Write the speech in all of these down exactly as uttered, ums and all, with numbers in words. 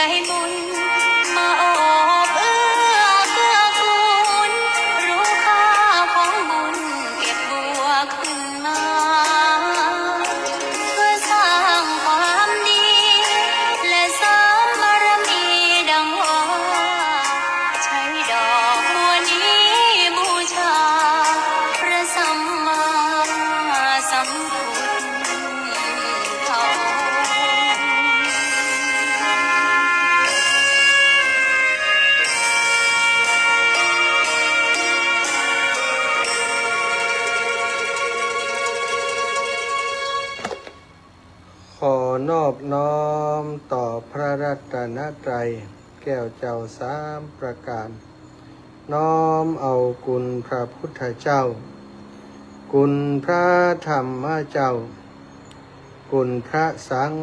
ให้บุญมาโอบเอื้อเกื้อกูล รู้ค่าของบุญเก็บบัวขึ้นมา เพื่อสร้างความดี และเสริมบารมีดังว่า ใช้ดอกบัวนี้บูชา พระสัมมาสัมพุทธ ขอนอบน้อมต่อพระรัตนตรัยแก้วเจ้าสามประการ น้อมเอาคุณพระพุทธเจ้า คุณพระธรรมเจ้า คุณพระสัง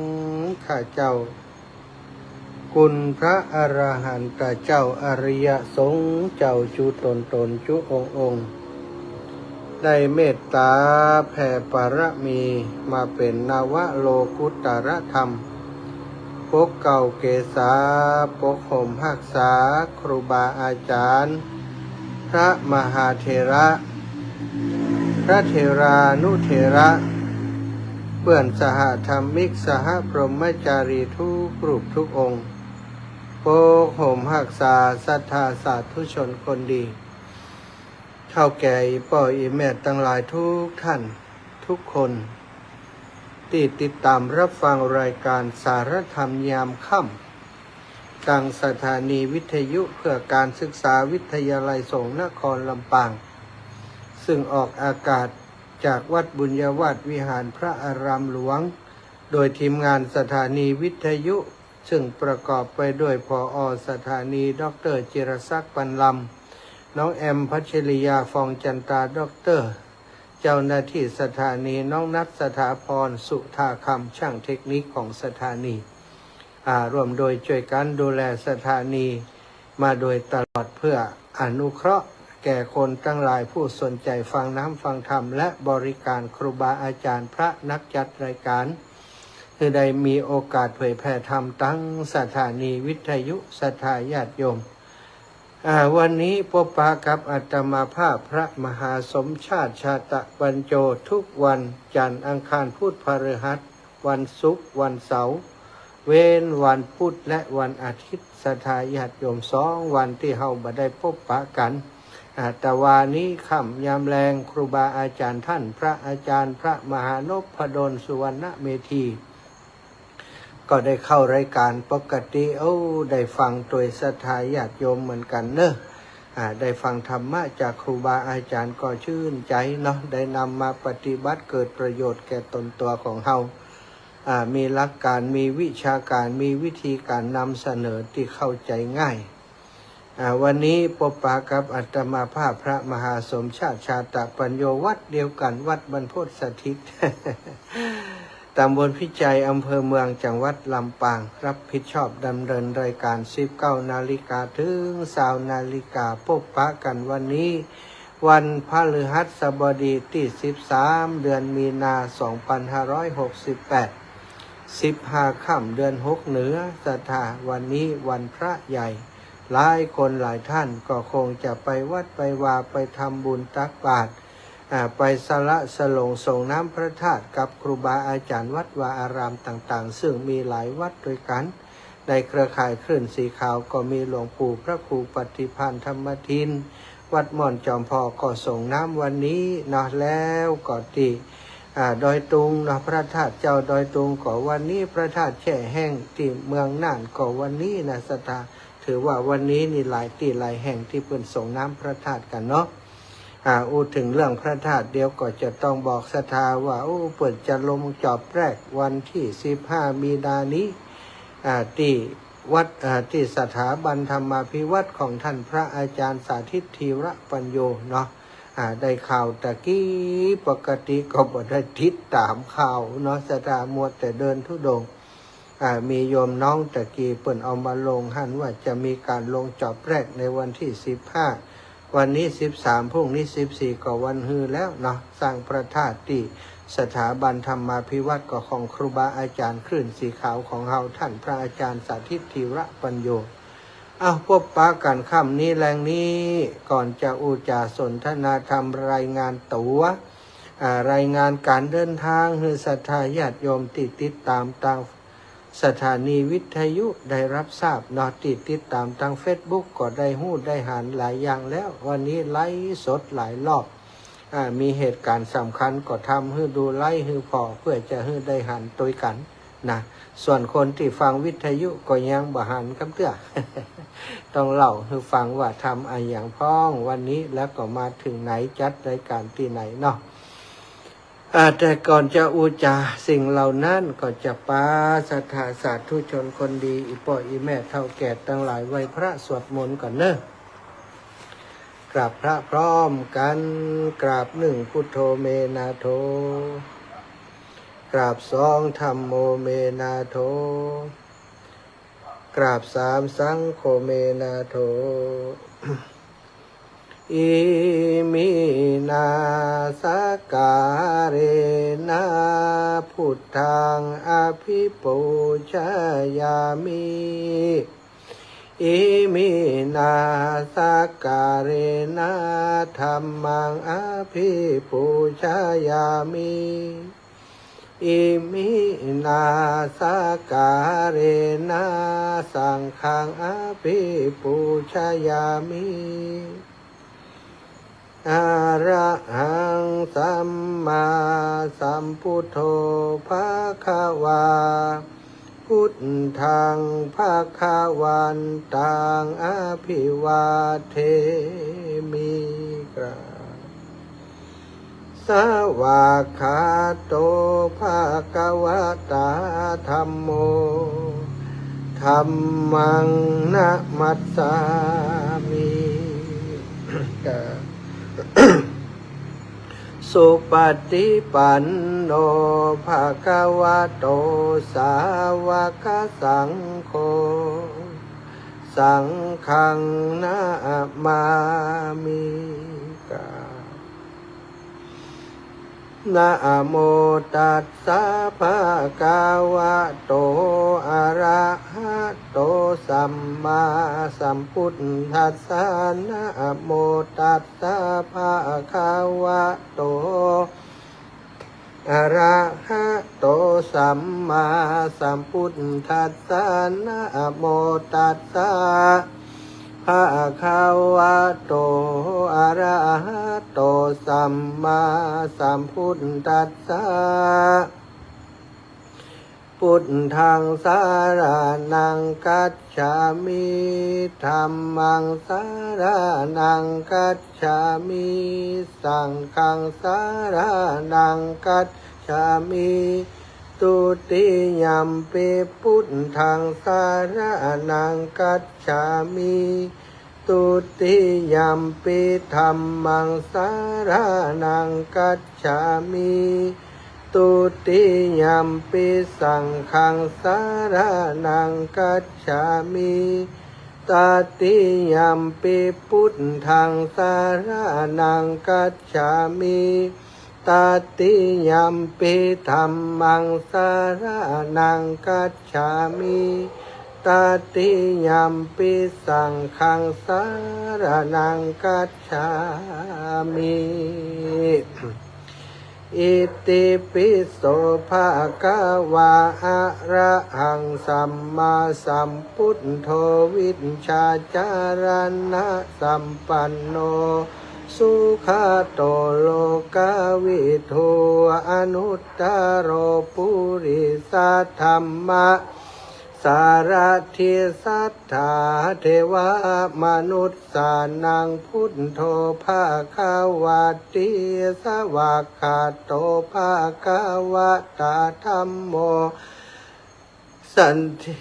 ฆเจ้า คุณพระอรหันตเจ้า อริยสงฆ์เจ้าจุ๊ต๋นๆ จุ๊องค์ๆ ได้เมตต๋าแผ่ปารมี มาเป๋นนวโลกุตตรธรรม ปกเกล้าเกษา ปกห่มฮักษาครูบาอาจ๋ารย์ พระมหาเถระ พระเถรานุเถระ เปื้อนสหธรรมิก สหพรหมจารีทุกรูปทุกองค์ ปกห่มฮักษาศรัทธาสาธุชนคนดี เฒ่าแก่อี่ป้ออี่แม่ตังหลายทุกท่านทุกคน ตี้ติดต๋ามฮับฟังรายก๋านสารธรรมยามค่ำ ตางสถานีวิทยุเพื่อการศึกษาวิทยาลัยสงฆ์นครลำปาง ซึ่งออกอากาศจากวัดบุญญาวาสวิหารพระอารามหลวง โดยทีมงานสถานีวิทยุ ซึ่งประกอบไปด้วย ผอ.สถานี ด็อกเตอร์ จิรศักดิ์ ปันลำ น้องแอม พัชริยา ฟองจันตา ด็อกเตอร์ เจ้าหน้าที่สถานี น้องนัท สถาพร สุธาคำ ช่างเทคนิคของสถานี อ่า ร่วมโดยจ้วยกั๋นดูแลสถานีมาโดยตลอด เพื่ออนุเคราะห์แก่คนตังหลายผู้สนใจ๋ฟังน้ำฟังธรรม และบริการครูบาอาจ๋ารย์พระนักจัดรายก๋าน หื้อได้มีโอกาสเผยแผ่ธรรมตางสถานีวิทยุ ศรัทธาญาติโยม อ่า วันนี้ปบปะกับอาตมาภาพพระมหาสมชาติ ชาตะปัญโญ ทุกวันจันทร์อังคารพุธพฤหัส วันศุกร์วันเสาร์ เว้นวันพุธและวันอาทิตย์ ศรัทธาญาติโยม สองวันตี้เฮาบ่ได้ปบปะกั๋น อ่า ตะวานี้ค่ำยามแลง ครูบาอาจ๋ารย์ต้านพระอาจ๋ารย์พระมหานพดล สุวรรณเมธี ก็ได้เข้ารายก๋านปกติ โอ้ ได้ฟังตวยศรัทธาญาติโยมเหมือนกั๋นเนาะ อ่า ได้ฟังธรรมะจากครูบาอาจ๋ารย์ก็จื้นใจ๋เนาะ ได้นำมาปฏิบัติเกิดประโยชน์แก่ต๋นตั๋วของเฮา อ่า มีหลักก๋าน มีวิชาก๋าน มีวิธีก๋านนำเสนอตี้เข้าใจ๋ง่าย อ่า วันนี้ปบปะกับอาตมาภาพพระมหาสมชาติ ชาตะปัญโญ วัดเดียวกั๋น วัดบรรพตสถิต ตำบลพิจัย อำเภอเมือง จังหวัดลำปาง รับผิดชอบดำเนินรายก๋าน สิบเก้านาฬิกาเถิงซาวนาฬิกา ปบปะกั๋นวันนี้ วันพฤหัสบดีตี้สิบสาม เดือนมีนา สองพันห้าร้อยหกสิบแปด สิบห้าค่ำเดือนหกเหนือ ศรัทธา วันนี้วันพระใหญ่ หลายคนหลายท่านก็คงจะไปวัดไปวา ไปทำบุญตักบาตร อ่า ไปสละสลงสรงน้ำพระธาตุกับครูบาอาจ๋ารย์วัดวาอารามต่างๆ ซึ่งมีหลายวัดด้วยกั๋น ในเครือข่ายคลื่นสีขาวก็มีหลวงปู่พระครูปฏิภาณธรรมทิน วัดม่อนจอมพอก็สรงน้ำวันนี้เนาะ แล้วก็ตี้ อ่า ดอยตุงเนาะ พระธาตุเจ้าดอยตุงก็วันนี้ พระธาตุแช่แห้งตี้เมืองน่านก็วันนี้นะ ศรัทธา ถือว่าวันนี้นี่หลายตี้หลายแห่งตี้เปิ้นสรงน้ำพระธาตุกั๋นเนาะ อ่า อู้ถึงเรื่องพระธาตุ เดี๋ยวก็จะต้องบอกศรัทธาว่า โอ้ เปิ้นจะลงจอบแรกวันตี้สิบห้ามีนานี้ อ่า ตี้วัด อ่า ตี้สถาบันธรรมาภิวัตน์ของต้านพระอาจ๋ารย์สาธิตธีระปัญโญเนาะ อ่า ได้ข่าวตะกี้ ปกติก็บ่ได้ติดต๋ามข่าวเนาะ ศรัทธามัวแต่เดินธุดงค์ อ่า มีโยมน้องตะกี้เปิ้นเอามาลงหั้นว่าจะมีก๋านลงจอบแรกในวันตี้สิบห้า วันนี้สิบสาม พรุ่งนี้สิบสี่ ก็วันฮือแล้วเนาะ สร้างพระธาตุตี้สถาบันธรรมาภิวัฒน์ ก็ของครูบาอาจารย์คลื่นสีขาวของเฮา ท่านพระอาจารย์สถิตธีระปัญโญ อ้าว พบปะกั๋นค่ำนี้แลงนี้ ก่อนจะอู้จ๋าสนทนาธรรม รายงานตั๋ว อ่า รายงานก๋านเดินตาง หื้อศรัทธาญาติโยมตี้ติดต๋ามตางสถานีวิทยุได้ฮับทราบเนาะ ตี้ติดต๋ามตางเฟซบุ๊กก็ได้ฮู้ได้หันหลายอย่างแล้ว วันนี้ไลฟ์สดหลายรอบ อ่า มีเหตุก๋ารณ์สำคัญก็ทำหื้อดูไลฟ์หื้อผ่อ เปื้อจะหื้อได้หันตวยกั๋น นะ ส่วนคนตี้ฟังวิทยุก็ยังบ่หันกำเตื้อ ต้องเล่าหื้อฟังว่าทำอะหยังพ่องวันนี้ แล้วก็มาเถิงไหน จัดรายก๋านตี้ไหนเนาะ อ่า แต่ก่อนจะอู้จ๋าสิ่งเหล่านั้น ก็จะปาศรัทธาสาธุชนคนดี อี่ป้ออี่แม่เฒ่าแก่ตังหลายไหว้พระสวดมนต์ก่อนเนาะ กราบพระพร้อมกั๋น กราบหนึ่ง พุทโธเมนาโถ กราบสอง ธัมโมเมนาโถ กราบสาม สังโฆเมนาโถ อิมินา สักการะนะ พุทธัง อภิปูชยามิ อิมินา สักการะนะ ธัมมัง อภิปูชยามิ อิมินา สักการะนะ สังฆัง อภิปูชยามิ อะระหัง สัมมาสัมพุทโธ ภะคะวา พุทธัง ภะคะวันตัง อะภิวาเทมิ กราบ สวากขาโต ภะคะวะตา ธัมโม ธัมมัง นะมัสสามิ สุปะติปันโน ภะคะวะโต สาวะกะสังโฆ สังฆัง นะมามิ กราบ นะโมตัสสะ ภะคะวะโต อะระหะโต สัมมาสัมพุทธัสสะ นะโมตัสสะ ภะคะวะโต อะระหะโต สัมมาสัมพุทธัสสะ นะโมตัสสะ ภะคะวะโต อะระหะโต สัมมาสัมพุทธัสสะ พุทธัง สะระณัง กัจฉามิ ธัมมัง สะระณัง กัจฉามิ สังฆัง สะระณัง กัจฉามิ ทุติยัมปิ พุทธัง สะระณัง กัจฉามิ ทุติยัมปิ ธัมมัง สะระณัง กัจฉามิ ทุติยัมปิ สังฆัง สะระณัง กัจฉามิ ตติยัมปิ พุทธัง สะระณัง กัจฉามิ ตติยัมปิ ธัมมัง สะระณัง กัจฉามิ ตติยัมปิ สังฆัง สะระณัง กัจฉามิ อิติปิโส ภะคะวา อะระหัง สัมมาสัมพุทโธ วิชชาจารณะสัมปันโน สุขะโต โลกะวิทู อนุตตะโร ปุริสะธัมมะ สารถิ สัทธา เทวะ มนุสสานัง พุทโธ ภะคะวะติ สวากขาโต ภะคะวะตา ธัมโม สันติ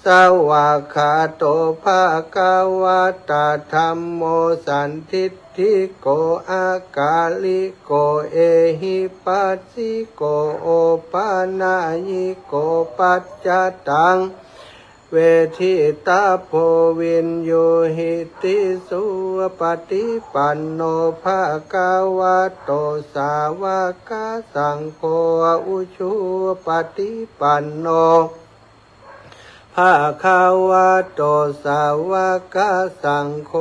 สวากขาโต ภะคะวะตา ธัมโม สันทิฏฐิโก อะกาลิโก เอหิปัสสิโก โอปะนะยิโก ปัจจตัง เวทิตาโพวิญญูหิติสุปฏิปันโน ภะคะวะโต สาวกสังโฆ อุชุปฏิปันโน ภะคะวะโต สาวกสังโฆ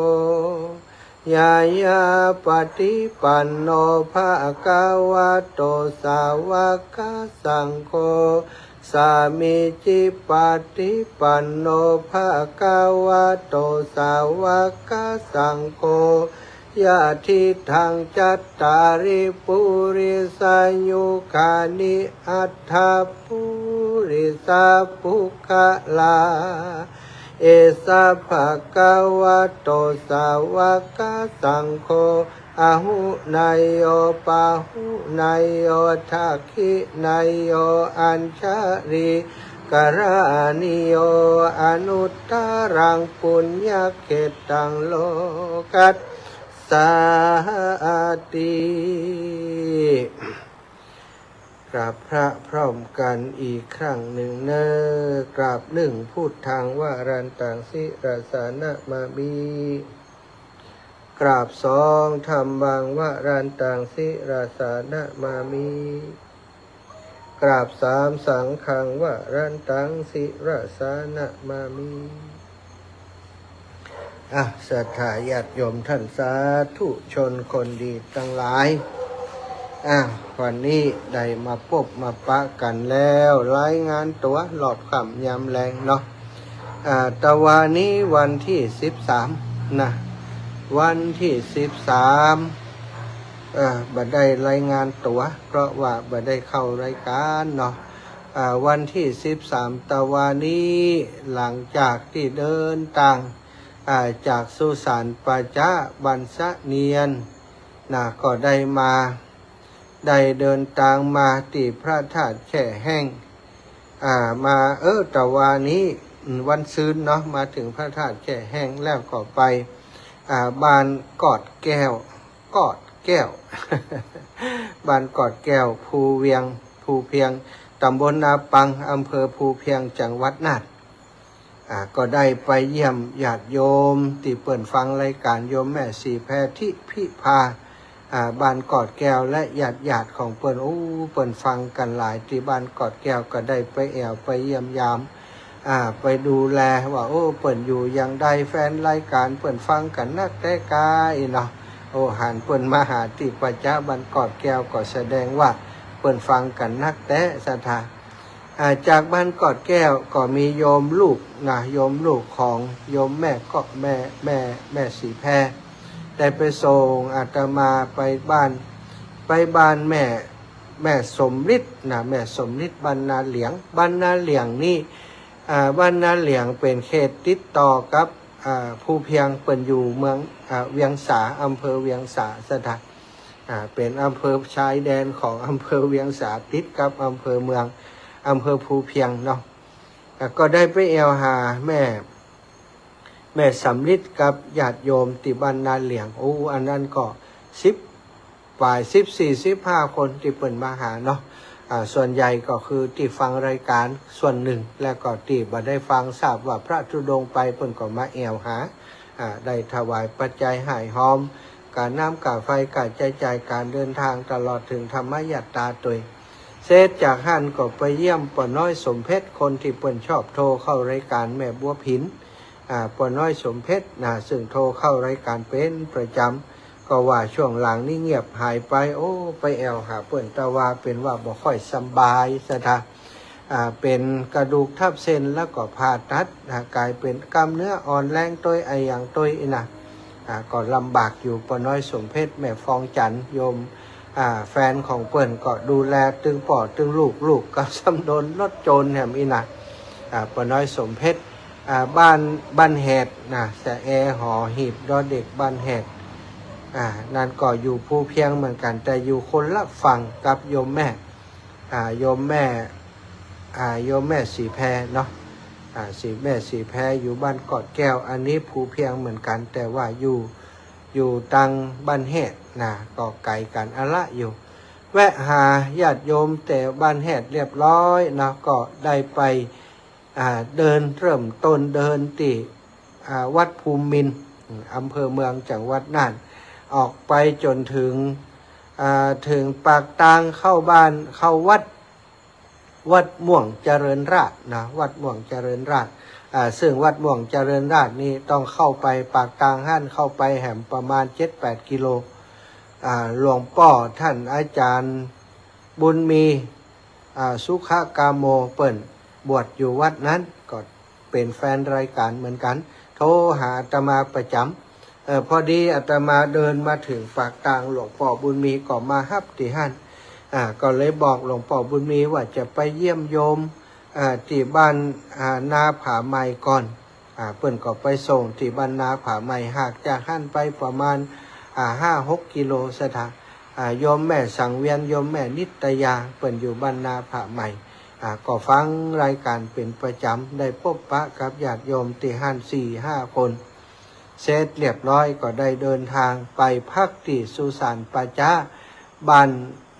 ญาญาปฏิปันโน ภะคะวะโต สาวกสังโฆ สามีจิปฏิปันโน ภะคะวะโต สาวกสังโฆ ยะทิฏฐัง จัตตาริ ปุริสายุคานิ อัฏฐะ ปุริสาปุคคลา เอสะ ภะคะวะโต สาวกสังโฆ อาหุเนยโย ปาหุเนยโย ทักขิเนยโย อัญชลีกรณีโย อนุตตรัง ปุญญเขตตัง โลกัสสาติ กราบพระพร้อมกั๋นอีกครั้งนึ่งเน่อ กราบนึ่ง พุทธัง วรันตัง ศิรสานะมามิ กราบสอง ธัมมัง วรันตัง ศิรสานะมามิ กราบสาม สังฆัง วรันตัง ศิรสานะมามิ อ่ะ ศรัทธาญาติโยมท่านสาธุชนคนดีตังหลาย อ่ะ วันนี้ได้มาปบมาปะกั๋นแล้ว รายงานตั๋วรอบค่ำยามแลงเนาะ อ่า ตะวานี้วันตี้สิบสามนะ วันตี้สิบสาม อ่า บ่ได้รายงานตั๋ว เพราะว่าบ่ได้เข้ารายก๋านเนาะ อ่า วันตี้สิบสาม ตะวานี้ หลังจากตี้เดินตาง อ่า จากสุสานป่าจ๊าบ้านสะเนียนนะ ก็ได้มา ได้เดินตางมาตี้พระธาตุแช่แห้ง อ่า มา เออ ตะวานี้ อืม วันซืนเนาะ มาเถิงพระธาตุแช่แห้งแล้วก็ไป อ่า บ้านกอดแก้ว กอดแก้ว บ้านกอดแก้ว ภูเวียง ภูเพียง ตำบลนาปัง อำเภอภูเพียง จังหวัดน่าน อ่า ก็ได้ไปเยี่ยมญาติโยมตี้เปิ้นฟังรายก๋าน โยมแม่ศรีแพร ทิพย์พิภา อ่า บ้านกอดแก้ว และญาติๆ ของเปิ้น โอ้ เปิ้นฟังกั๋นหลาย ตี้บ้านกอดแก้วก็ได้ไปแอ่วไปเยี่ยมยาม อ่า ไปดูแลว่า โอ้ เปิ้นอยู่อย่างใด แฟนรายก๋านเปิ้นฟังกั๋นนักแต๊กาอี้เนาะ โอ้ หันเปิ้นมาหาตี้ป่าจ๊าบ้านกอดแก้ว ก็แสดงว่าเปิ้นฟังกั๋นนักแต๊ ศรัทธา อ่า จากบ้านกอดแก้วก็มีโยมลูกนะ โยมลูกของโยมแม่ก็ แม่ แม่ แม่ศรีแพร ได้ไปส่งอาตมาไปบ้าน ไปบ้านแม่ แม่สมฤทธิ์นะ แม่สมฤทธิ์บ้านนาเหลียง บ้านนาเหลียงนี่ อ่า บ้านนาเหลียงเป๋นเขตติดต่อกับ อ่า ภูเพียง เปิ้นอยู่เมือง อ่า เวียงสา อำเภอเวียงสา ศรัทธา อ่า เป๋นอำเภอชายแดนของอำเภอเวียงสา ติดกับอำเภอเมือง อำเภอภูเพียงเนาะ อ่า ก็ได้ไปแอ่วหาแม่ แม่สำริดกับญาติโยมตี้บ้านนาเหลียง โอ้ อันนั้นก็สิบป๋าย สิบสี่ สิบห้า คนตี้เปิ้นมาหาเนาะ อ่า ส่วนใหญ่ก็คือตี้ฟังรายก๋านส่วนนึ่ง และก็ตี้บ่ได้ฟัง ทราบว่าพระธุดงค์ไป เปิ้นก็มาแอ่วหา อ่า ได้ถวายปัจจัยห้ายฮอม ก๋าน้ำก๋าไฟ ก๋าใจ๊จ่ายก๋านเดินตาง ตลอดเถิงธรรมยัตตาตวย เสร็จจากหั้นก็ไปเยี่ยมป้อน้อยสมเพชร คนตี้เปิ้นชอบโทรเข้ารายก๋านแม่บัวผิน อ่า ป้อน้อยสมเพชรนะ ซึ่งโทรเข้ารายก๋านเป๋นประจ๋ำ ก็ว่าช่วงหลังนี้เงียบหายไป โอ้ ไปแอ่วหาเปิ้น แต่ว่าเป๋นว่าบ่ค่อยสำบาย ศรัทธา อ่า เป๋นกระดูกทับเส้นแล้วก็ผ่าตัด อ่า ก๋ายเป๋นกล้ามเนื้ออ่อนแรงตวย อะหยังตวยอี้นะ อ่า ก็ลำบากอยู่ ป้อน้อยสมเพชร แม่ฟองจันทร์ โยม อ่า แฟนของเปิ้นก็ดูแลตึงป้อตึงลูก ลูกก็ซ้ำโดนรถโจรแหมอี้นะ อ่า ป้อน้อยสมเพชร อ่า บ้าน บ้านแหดนะ สระแอ หอหีบ ดอเด็ก บ้านแหด อ่า นั้นก็อยู่ภูเพียงเหมือนกั๋น แต่อยู่คนละฝั่งกับโยมแม่ อ่า โยมแม่ อ่า โยมแม่ศรีแพรเนาะ อ่า ศรี แม่ศรีแพรอยู่บ้านกอดแก้ว อันนี้ภูเพียงเหมือนกั๋น แต่ว่าอยู่ อยู่ตางบ้านแหดนะ ก็ไก๋กั๋นอะละอยู่ แวะหาญาติโยมแต่บ้านแหดเรียบร้อยเนาะ ก็ได้ไป อ่า เดิน เริ่มต้นเดินตี้ อ่า วัดภูมินทร์ อืม อำเภอเมือง จังหวัดน่าน ออกไปจ๋นเถิง อ่า เถิงปากตางเข้าบ้าน เข้าวัด วัดม่วงเจริญราษฎร์นะ วัดม่วงเจริญราษฎร์ อ่า ซึ่งวัดม่วงเจริญราษฎร์นี้ต้องเข้าไปปากตางหั้น เข้าไปแหมประมาณเจ็ดแปดกิโล อ่า หลวงป้อต้านอาจ๋ารย์บุญมี อ่า สุขกาโม เปิ้นบวชอยู่วัดนั้น ก็เป๋นแฟนรายก๋านเหมือนกั๋น โทรหาอาตมาประจ๋ำ เอ่อ พอดีอาตมาเดินมาเถิงปากตาง หลวงป้อบุญมีก็มาฮับตี้หั้น อ่า ก็เลยบอกหลวงป้อบุญมีว่าจะไปเยี่ยมโยม อ่า ตี้บ้าน อ่า นาผาใหม่ก่อน อ่า เปิ้นก็ไปส่งตี้บ้านนาผาใหม่ ห่างจากหั้นไปประมาณ อ่า ห้าหกกิโลศรัทธา อ่า โยมแม่สังเวียน โยมแม่นิตยา เปิ้นอยู่บ้านนาผาใหม่ อ่า ก็ฟังรายก๋านเป๋นประจ๋ำ ได้ปบปะกับญาติโยมตี้หั้นสี่ห้าคน เสร็จเรียบร้อยก็ได้เดินทางไปพักตี้สุสานป่าจ๊าบ้าน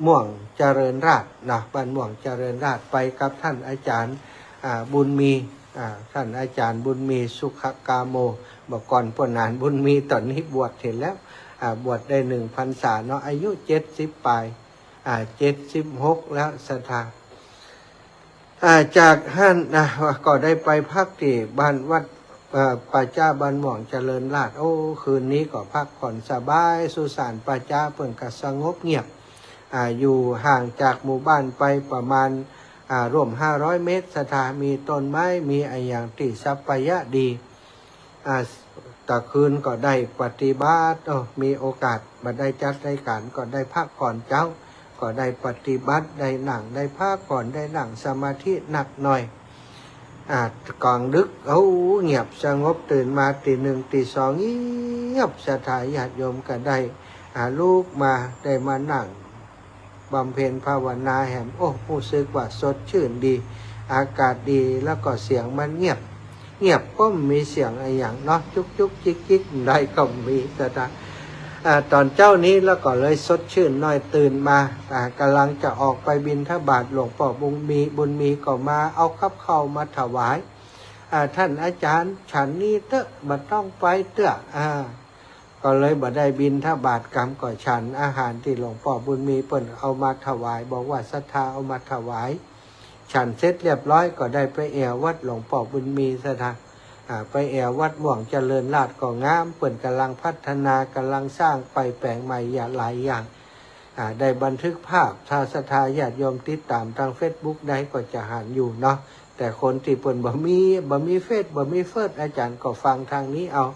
ม่วงเจริญราษฎร์นะ บ้านม่วงเจริญราษฎร์ ไปกับต้านอาจ๋ารย์ อ่า บุญมี อ่า ต้านอาจ๋ารย์บุญมีสุขกาโม เมื่อก่อนป้อหนานบุญมี ต๋อนนี้บวชเถิงแล้ว อ่า บวชได้หนึ่งพรรษาเนาะ อายุเจ็ดสิบปลาย อ่า เจ็ดสิบหกแล้วศรัทธา อ่า จากหั้นนะ ก็ได้ไปพักตี้บ้านวัด เอ่อ ป่าจ๊าบ้านม่วงเจริญราษฎร์ โอ้ คืนนี้ก็พักผ่อนสบาย สุสานป่าจ๊าเปิ้นก็สงบเงียบ อ่า อยู่ห่างจากหมู่บ้านไปประมาณ อ่า ร่วมห้าร้อยเมตรศรัทธา มีต้นไม้ มีอะหยังตี้สัปปายะดี อ่า ตะคืนก็ได้ปฏิบัติ เออ มีโอกาสบ่ได้จัดรายก๋านก็ได้พักผ่อนเจ๊า ก็ได้ปฏิบัติ ได้นั่ง ได้พักผ่อน ได้นั่งสมาธินักหน่อย อ่า ก๋างดึก โอ้ เงียบสงบ ตื่นมาตีหนึ่งตีสอง เงียบ ศรัทธาญาติโยมก็ได้ อ่า ลุกมา ได้มานั่ง บำเพ็ญภาวนาแหม โอ้ ฮู้สึกว่าสดชื่นดี อากาศดี แล้วก็เสียงมันเงียบ เงียบก็บ่มีเสียงอะหยังเนาะ จุกจุกจิกจิกได้ก็มี แต่ถ้า อ่า ต๋อนเจ๊านี้แล้วก็เลยสดชื่นหน่อย ตื่นมา อ่า ก่ำลังจะออกไปบิณฑบาต หลวงป้อบุญมี บุญมีก็มาเอากับข้าวมาถวาย อ่า ต้านอาจ๋ารย์ ฉันนี่เต๊อะ บ่ต้องไปเต๊อะ อ่า ก็เลยบ่ได้บิณฑบาตกำ ก็ฉันอาหารตี้หลวงป้อบุญมีเปิ้นเอามาถวาย บอกว่าศรัทธาเอามาถวาย ฉันเสร็จเรียบร้อยก็ได้ไปแอ่ววัดหลวงป้อบุญมีศรัทธา อ่า ไปแอ่ววัดม่วงเจริญราษฎร์ก็งาม เปิ้นก่ำลังพัฒนา ก่ำลังสร้างไปแป๋งใหม่อย่างหลายอย่าง อ่า ได้บันทึกภาพ ถ้าศรัทธาญาติโยมติดต๋ามตางเฟซบุ๊กได้ก็จะหันอยู่เนาะ แต่คนตี้เปิ้นบ่มี บ่มีเฟซ บ่มีเฟซ อาจ๋ารย์ก็ฟังตางนี้เอา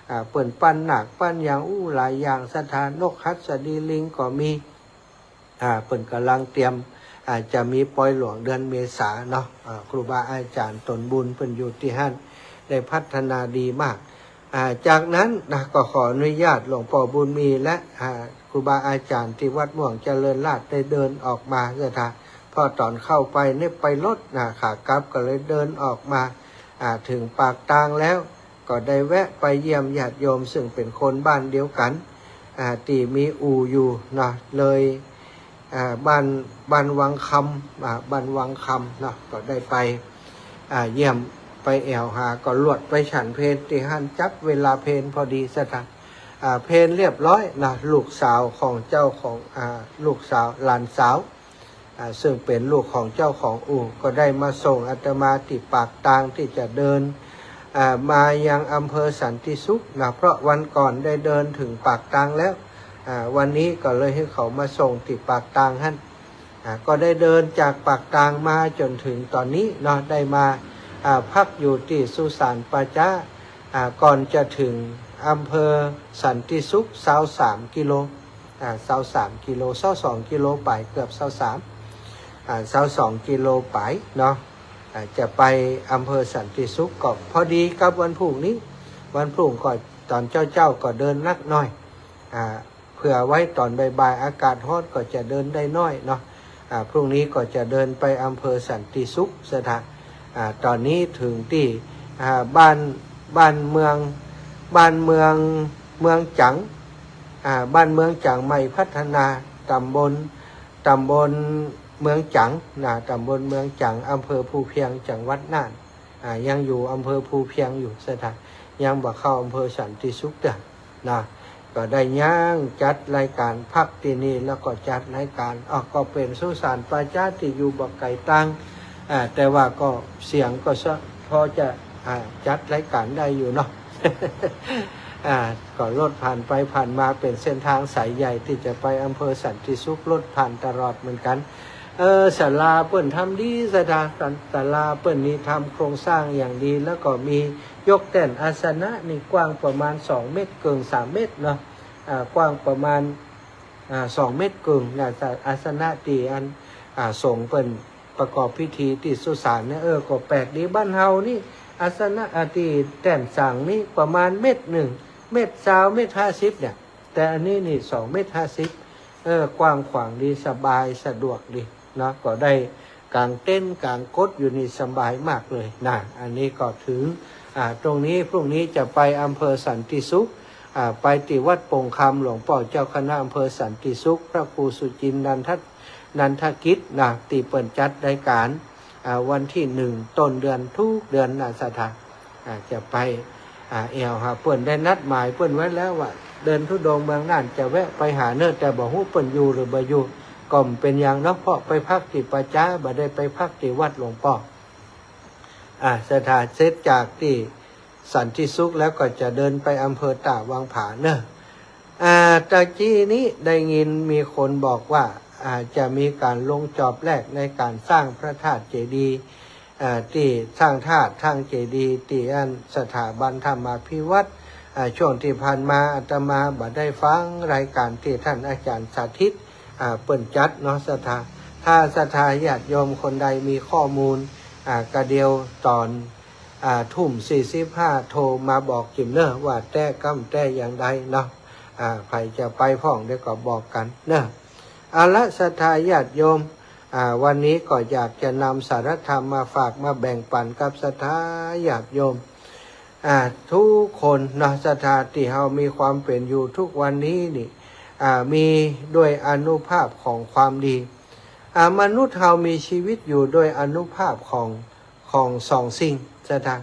อ่า เปิ้นปั้นนาคปั้นหยัง อู้ หลายอย่างศรัทธา นกหัสดีลิงก็มี อ่า เปิ้นก่ำลังเตรียม อ่า จะมีปอยหลวงเดือนเมษาเนาะ อ่า ครูบาอาจ๋ารย์ตนบุญเปิ้นอยู่ตี้หั้น ได้พัฒนาดีมาก อ่า จากนั้นนะ ก็ขออนุญาตหลวงป้อบุญมีและ อ่า ครูบาอาจ๋ารย์ตี้วัดม่วงเจริญราษฎร์ได้เดินออกมาศรัทธา เพราะต๋อนเข้าไปนี่ไปรถนะ ขากลับก็เลยเดินออกมา อ่า เถิงปากตางแล้ว ก็ได้แวะไปเยี่ยมญาติโยมซึ่งเป๋นคนบ้านเดียวกั๋น อ่า ตี้มีอู่อยู่เนาะ เลย อ่า บ้าน บ้านวังคำ อ่า บ้านวังคำเนาะ ก็ได้ไป อ่า เยี่ยม ไปแอ่วหา ก็ลวดไปฉันเพลตี้หั้น จับเวลาเพลพอดีศรัทธา อ่า เพลเรียบร้อยนะ ลูกสาวของเจ้าของ อ่า ลูกสาว หลานสาว อ่า ซึ่งเป๋นลูกของเจ้าของอู่ ก็ได้มาส่งอาตมาตี้ปากตางตี้จะเดิน อ่า มายังอำเภอสันติสุขนะ เพราะวันก่อนได้เดินเถิงปากตางแล้ว อ่า วันนี้ก็เลยหื้อเขามาส่งตี้ปากตางหั้น อ่า ก็ได้เดินจากปากตางมาจ๋นเถิงต๋อนนี้เนาะ ได้มา อ่า พักอยู่ตี้สุสานป่าจ๊า อ่า ก่อนจะเถิงอำเภอสันติสุข ซาวสามกิโล อ่า ซาวสามกิโล ซาวสองกิโลปลาย เกือบซาวสาม อ่า ซาวสองกิโลปลายเนาะ อ่า จะไปอำเภอสันติสุข ก็พอดีกับวันพรุ่งนี้ วันพรุ่งก็ต๋อนเจ๊าๆ ก็เดินนักหน่อย อ่า เผื่อไว้ต๋อนบ่ายๆ อากาศฮ้อนก็จะเดินได้น้อยเนาะ อ่า พรุ่งนี้ก็จะเดินไปอำเภอสันติสุขศรัทธา อ่า ต๋อนนี้เถิงตี้ อ่า บ้าน บ้านเมือง บ้านเมือง เมืองจัง อ่า บ้านเมืองจังใหม่พัฒนา ต๋ำบล ต๋ำบลเมืองจังนะ ต๋ำบลเมืองจัง อำเภอภูเพียง จังหวัดน่าน อ่า ยังอยู่อำเภอภูเพียงอยู่ศรัทธา ยังบ่เข้าอำเภอสันติสุขเตื้อนะ ก็ได้ยังจัดรายก๋านพักตี้นี่ แล้วก็จัดรายก๋าน อ้อ ก็เป๋นสุสานป่าจ๊าตี้อยู่บ่ไก๋ตัง อ่า แต่ว่าก็เสียงก็สะ พอจะ อ่า จัดรายก๋านได้อยู่เนาะ อ่า ก็รถผ่านไปผ่านมา เป๋นเส้นตางสายใหญ่ตี้จะไปอำเภอสันติสุข รถผ่านตลอดเหมือนกั๋น เออ ศาลาเปิ้นทำดีศรัทธา ศาลาเปิ้นนี่ทำโครงสร้างอย่างดี แล้วก็มียกแต้นอาสนะนี่กว้างประมาณสองเมตรเกิ่ง สามเมตรเนาะ อ่า กว้างประมาณ อ่า สองเมตรเกิ่งนะ อาสนะตี้อัน อ่า สงฆ์เปิ้นประกอบพิธีตี้สุสานเนี่ย เออ ก็แปลกดี บ้านเฮานี่ อาสนะ อ่า ตี้แต้นสังนี่ประมาณเมตรนึ่ง เมตรซาว เมตรห้าสิบเนี่ย แต่อันนี้นี่สองเมตรห้าสิบ เออ กว้างขวางดี สบายสะดวกดีเนาะ ก็ได้กางเต็นท์กางกดอยู่นี่สบายมากเลยนะ อันนี้ก็ถึง อ่า ตรงนี้ พรุ่งนี้จะไปอำเภอสันติสุข อ่า ไปตี้วัดโป่งคำ หลวงป้อเจ้าคณะอำเภอสันติสุข พระครูสุจินต์ นันทะ นันทกิจนะ ตี้เปิ้นจัดรายก๋าน อ่า วันตี้หนึ่งต้นเดือนทุกเดือนนะศรัทธา อ่า จะไป อ่า แอ่วหาเปิ้น ได้นัดหมายเปิ้นไว้แล้วว่า เดินธุดงค์เมืองน่านจะแวะไปหาเน่อ แต่บ่ฮู้เปิ้นอยู่หรือบ่อยู่ ก็บ่เป๋นหยังเนาะ เพราะไปพักตี้ป่าจ๊า บ่ได้ไปพักตี้วัดหลวงป้อ อ่า ศรัทธา เสร็จจากตี้สันติสุขแล้วก็จะเดินไปอำเภอต้าวังผาเน่อ อ่า ตะกี้นี้ได้ยินมีคนบอกว่า อ่า จะมีก๋านลงจอบแรกในก๋านสร้างพระธาตุเจดีย์ อ่า ตี้สร้างธาตุสร้างเจดีย์ตี้อันสถาบันธรรมาภิวัฒน์ อ่า ช่วงตี้ผ่านมาอาตมาบ่ได้ฟังรายก๋านตี้ต้านอาจ๋ารย์สาธิต อ่า เปิ้นจัดเนาะศรัทธา ถ้าศรัทธาญาติโยมคนใดมีข้อมูล อ่า กะเดี่ยวต๋อน อ่า ทุ่มสี่สิบห้า โทรมาบอกจิมเน่อ ว่าแต๊กำแต๊อย่างใดเนาะ อ่า ใผจะไปพ่องเดี๋ยวก็บอกกั๋นเน่อ เอาละศรัทธาญาติโยม อ่า วันนี้ก็อยากจะนำสาระธรรมมาฝากมาแบ่งปั๋นกับศรัทธาญาติโยม อ่า ทุกคนเนาะ ศรัทธา ตี้เฮามีความเป๋นอยู่ทุกวันนี้นี่ อ่า มีด้วยอานุภาพของความดี อ่า มนุษย์เฮามีชีวิตอยู่ด้วยอานุภาพของ ของสองสิ่งศรัทธา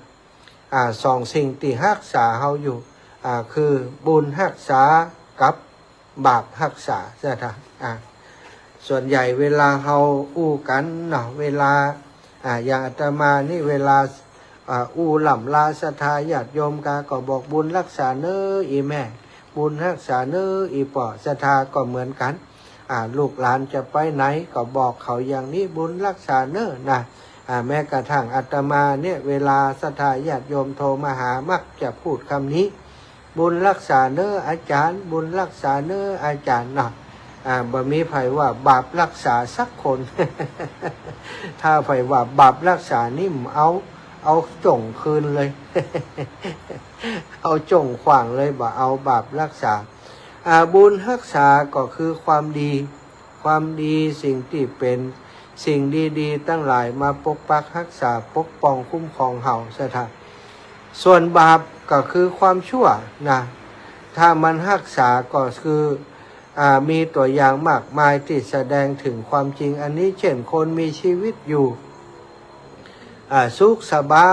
อ่า สองสิ่งตี้ฮักษาเฮาอยู่ อ่า คือบุญฮักษากับบาปฮักษาศรัทธา อ่า ส่วนใหญ่เวลาเฮาอู้กั๋นเนาะ เวลา อ่า อย่างอาตมานี่เวลา อ่า อู้ล่ำลาศรัทธาญาติโยมกา ก็บอกบุญฮักษาเน่ออี่แม่ บุญฮักษาเน่ออี่ป้อ ศรัทธาก็เหมือนกั๋น อ่า ลูกหลานจะไปไหนก็บอกเขาอย่างนี้ บุญฮักษาเน่อนะ อ่า แม้กระทั่งอาตมาเนี่ย เวลาศรัทธาญาติโยมโทรมาหา มักจะพูดกำนี้ บุญฮักษาเน่ออาจ๋ารย์ บุญฮักษาเน่ออาจ๋ารย์เนาะ อ่า บ่มีใผว่าบาปฮักษาสักคน ถ้าใผว่าบาปฮักษานี่เอา เอาจ้งคืนเลย เอาจ้งขว้างเลย บ่เอาบาปฮักษา อ่า บุญฮักษาก็คือความดี ความดีสิ่งตี้เป๋นสิ่งดีๆ ตังหลายมาปกปักฮักษาปกป้องคุ้มครองเฮาศรัทธา ส่วนบาปก็คือความชั่วนะ ถ้ามันฮักษาก็คือ อ่า มีตั๋วอย่างมากมายตี้แสดงเถิงความจริงอันนี้ เช่น คนมีชีวิตอยู่ อ่า สุขสบา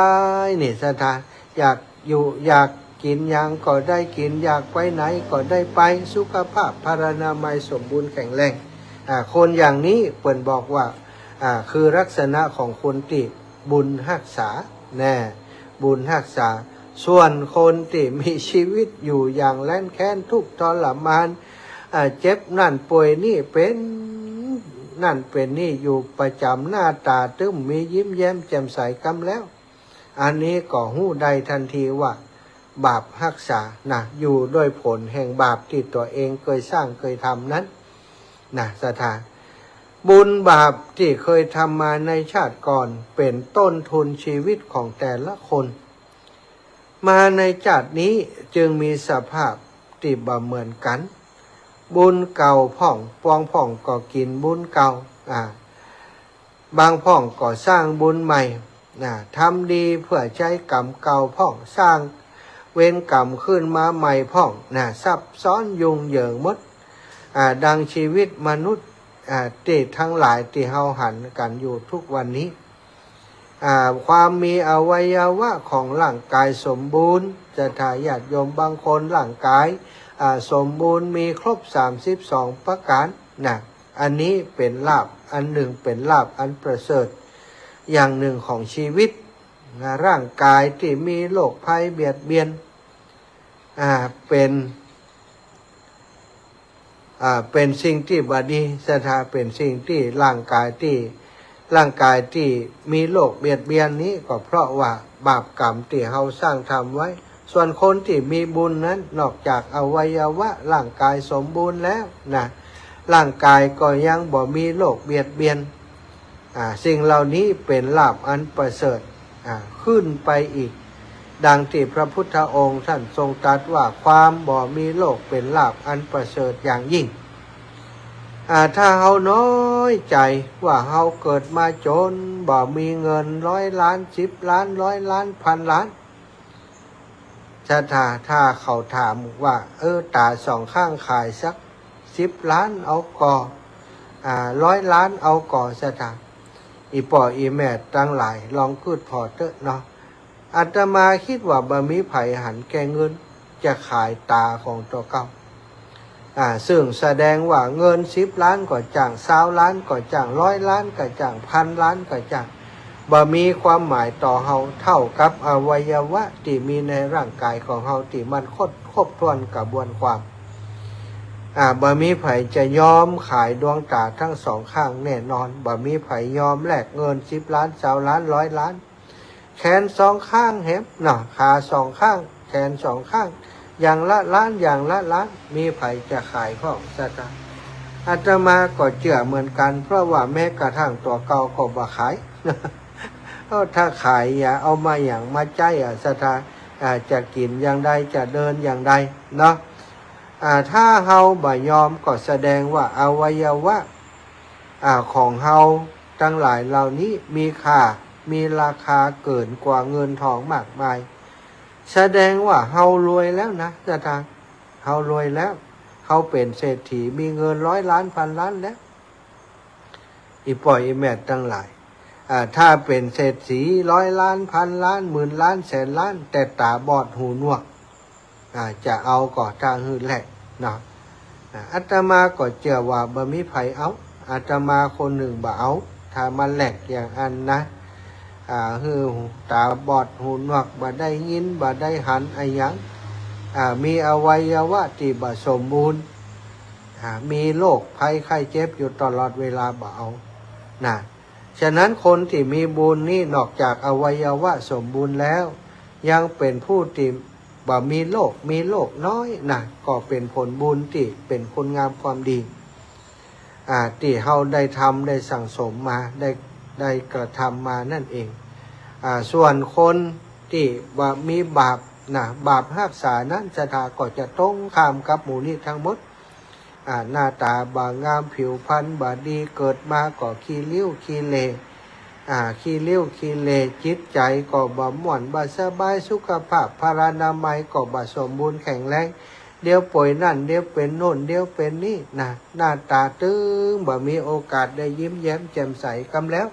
ยนี่ศรัทธา อยากอยู่ อยากกิ๋นหยังก็ได้กิ๋น อยากไปไหนก็ได้ไป สุขภาพพลานามัยสมบูรณ์แข็งแรง อ่า คนอย่างนี้เปิ้นบอกว่า อ่า คือลักษณะของคนตี้บุญฮักษา แน่ บุญฮักษา ส่วนคนตี้มีชีวิตอยู่อย่างแร้นแค้นทุกข์ทรมาน อ่า เจ็บนั่นป่วยนี่ เป๋นนั่นเป๋นนี่อยู่ประจ๋ำ หน้าต๋าตึ้ม มียิ้มแย้มแจ่มใสกำแล้ว อันนี้ก็ฮู้ได้ทันทีว่าบาปฮักษานะ อยู่ด้วยผลแห่งบาปตี้ตั๋วเองเกยสร้างเกยทำนั้นนะศรัทธา บุญบาปตี้เกยทำมาในชาติก่อนเป๋นต้นทุนชีวิตของแต่ละคน มาในชาตินี้จึงมีสภาพตี้บ่เหมือนกั๋น บุญเก่าพ่อง ปวงพ่องก็กิ๋นบุญเก่า อ่า บางพ่องก็สร้างบุญใหม่ นะ ทำดีเปื้อใจ๊ก๋รรมเก่าพ่อง สร้างเวรก๋รรมขึ้นมาใหม่พ่อง นะ ซับซ้อนยุ่งเหยิงหมด อ่า ดังชีวิตมนุษย์ อ่า ตี้ตังหลายตี้เฮาหันกั๋นอยู่ทุกวันนี้ อ่า ความมีอวัยวะของร่างกายสมบูรณ์ ศรัทธาญาติโยมบางคนร่างกาย อ่า สมบูรณ์มีครบสามสิบสองประการนะ อันนี้เป๋นลาภอันนึ่ง เป๋นลาภอันประเสริฐอย่างนึ่งของชีวิตนะ ร่างกายตี้มีโรคภัยเบียดเบียน อ่า เป๋น อ่า เป๋นสิ่งตี้บ่ดี ศรัทธา เป๋นสิ่งตี้ร่างกายตี้ ร่างกายตี้มีโรคเบียดเบียนนี้ก็เพราะว่าบาปกรรมตี้เฮาสร้างทำไว้ ส่วนคนตี้มีบุญนั้น นอกจากอวัยวะร่างกายสมบูรณ์แล้วนะ ร่างกายก็ยังบ่มีโรคเบียดเบียน อ่า สิ่งเหล่านี้เป๋นลาภอันประเสริฐ อ่า ขึ้นไปอีก ดังตี้พระพุทธองค์ท่านทรงตรัสว่า ความบ่มีโรคเป๋นลาภอันประเสริฐอย่างยิ่ง อ่า ถ้าเฮาน้อยใจ๋ว่าเฮาเกิดมาจน บ่มีเงินร้อยล้าน สิบล้าน ร้อยล้าน พันล้าน ศรัทธา ถ้าเขาถามว่า เออ ต๋าสองข้างขายสักสิบล้านเอาก่อ อ่า ร้อยล้านเอาก่อ ศรัทธา อี่ป้ออี่แม่ตังหลาย ลองกึ๊ดผ่อเต๊อะเนาะ อาตมาคิดว่าบ่มีใผหันแก่เงิน จะขายต๋าของตั๋วเก่า อ่า ซึ่งแสดงว่าเงินสิบล้านก็จ้าง ซาวล้านก็จ้าง ร้อยล้านก็จ้าง พันล้านก็จ้าง บ่มีความหมายต่อเฮาเท่ากับอวัยวะตี้มีในร่างกายของเฮาตี้มันครบ ครบถ้วนกระบวนความ อ่า บ่มีใผจะยอมขายดวงต๋าทั้งสองข้างแน่นอน บ่มีใผยอมแลกเงินสิบล้าน ซาวล้าน ร้อยล้าน แขนสองข้างแหมเนาะ ขาสองข้าง แขนสองข้าง อย่างละล้าน อย่างละล้าน มีใผจะขายพ่อง ศรัทธา อาตมาก็เจื้อเหมือนกั๋น เพราะว่าแม้กระทั่งตั๋วเก่าก็บ่ขาย เอ้า ถ้าขายอย่าเอามาหยังมาใจ๊อะ ศรัทธา อ่า จะกิ๋นอย่างใด จะเดินอย่างใดเนาะ อ่า ถ้าเฮาบ่ยอมก็แสดงว่าอวัยวะ อ่า ของเฮาตังหลายเหล่านี้มีค่า มีราคาเกินกว่าเงินทองมากมาย แสดงว่าเฮารวยแล้วนะ ศรัทธา เฮารวยแล้ว เฮาเป๋นเศรษฐี มีเงินร้อยล้าน พันล้านแล้ว อี่ป้ออี่แม่ตังหลาย อ่า ถ้าเป๋นเศรษฐีร้อยล้าน พันล้าน หมื่นล้าน แสนล้าน แต่ต๋าบอดหูหนวก อ่า จะเอาก่อตางหื้อแลกเนาะ อ่า อาตมาก็เจื้อว่าบ่มีใผเอา อาตมาคนนึ่งบ่เอา ถ้ามาแลกอย่างอั้นนะ อ่า หื้อต๋าบอดหูหนวก บ่ได้ยิน บ่ได้หันอะหยัง อ่า มีอวัยวะตี้บ่สมบูรณ์ อ่า มีโรคภัยไข้เจ็บอยู่ตลอดเวลา บ่เอานะ ฉะนั้นคนตี้มีบุญนี่นอกจากอวัยวะสมบูรณ์แล้ว ยังเป๋นผู้ตี้บ่มีโรค มีโรคน้อยนะ ก็เป๋นผลบุญตี้เป๋นคุณงามความดี อ่า ตี้เฮาได้ทำได้สั่งสมมา ได้ ได้กระทำมานั่นเอง อ่า ส่วนคนตี้บ่มีบาปนะ บาปฮักษานั้น ศรัทธา ก็จะตรงข้ามกับหมู่นี้ทั้งหมด อ่า หน้าต๋าบ่งาม ผิวพรรณบ่ดี เกิดมาก็ขี้ริ้วขี้เหร่ อ่า ขี้ริ้วขี้เหร่ จิตใจ๋ก็บ่ม่วนบ่สบาย สุขภาพพลานามัยก็บ่สมบูรณ์แข็งแรง เดี๋ยวป่วยนั่น เดี๋ยวเป๋นโน่น เดี๋ยวเป๋นนี่นะ หน้าต๋าตึง บ่มีโอกาสได้ยิ้มแย้มแจ่มใสกำแล้ว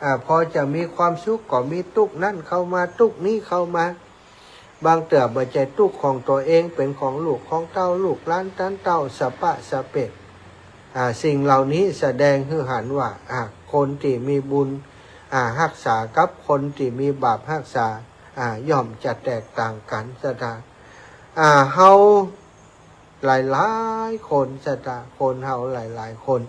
อ่า พอจะมีความสุขก็มีตุ๊กข์นั่นเข้ามา ตุ๊กข์นี้เข้ามา บางเตื้อบ่ใจ้ตุ๊กข์ของตั๋วเอง เป๋นของลูกของเต้า ลูกหลานตันเต้า สะป๊ะสะเปะ อ่า สิ่งเหล่านี้แสดงหื้อหันว่า อ่า คนตี้มีบุญ อ่า ฮักษากับคนตี้มีบาปฮักษา อ่า ย่อมจะแตกต่างกั๋น ศรัทธา อ่า เฮาหลายๆ คน ศรัทธา คนเฮาหลายๆ คน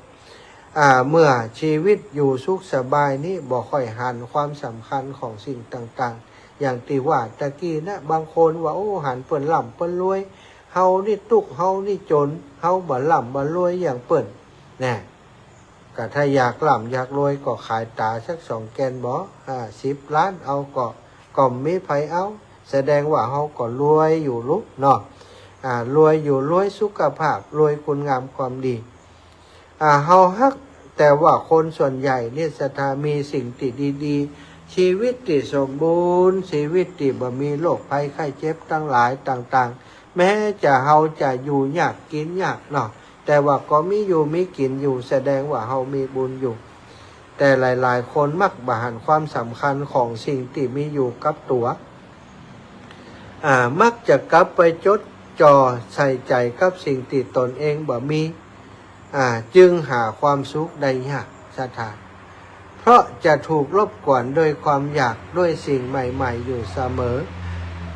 อ่า เมื่อชีวิตอยู่สุขสบายนี้ บ่ค่อยหันความสำคัญของสิ่งต่างๆ อย่างตี้ว่าตะกี้นะ บางคนว่า โอ้ หันเปิ้นร่ำเปิ้นรวย เฮานี่ตุ๊กข์ เฮานี่จน เฮาบ่ร่ำบ่รวยอย่างเปิ้น แน่ ก็ถ้าอยากร่ำอยากรวยก็ขายต๋าสักสองแก่นบ่ ห้าสิบล้านเอาก่อ ก็บ่มีใผเอา แสดงว่าเฮาก็รวยอยู่ลุเนาะ อ่า รวยอยู่ รวยสุขภาพ รวยคุณงามความดี อ่า เฮาฮัก แต่ว่าคนส่วนใหญ่เนี่ย ศรัทธา มีสิ่งตี้ดีๆ ชีวิตตี้สมบูรณ์ ชีวิตตี้บ่มีโรคภัยไข้เจ็บตังหลายต่างๆ แม้จะเฮาจะอยู่ยากกิ๋นยากเนาะ แต่ว่าก็มีอยู่มีกิ๋นอยู่ แสดงว่าเฮามีบุญอยู่ แต่หลายๆ คนมักบ่หันความสำคัญของสิ่งตี้มีอยู่กับตั๋ว อ่า มักจะกลับไปจดจ่อใส่ใจ๋กับสิ่งตี้ตนเองบ่มี อ่า จึงหาความสุขได้ยาก ศรัทธา เพราะจะถูกรบกวนด้วยความอยากด้วยสิ่งใหม่ๆ อยู่เสมอ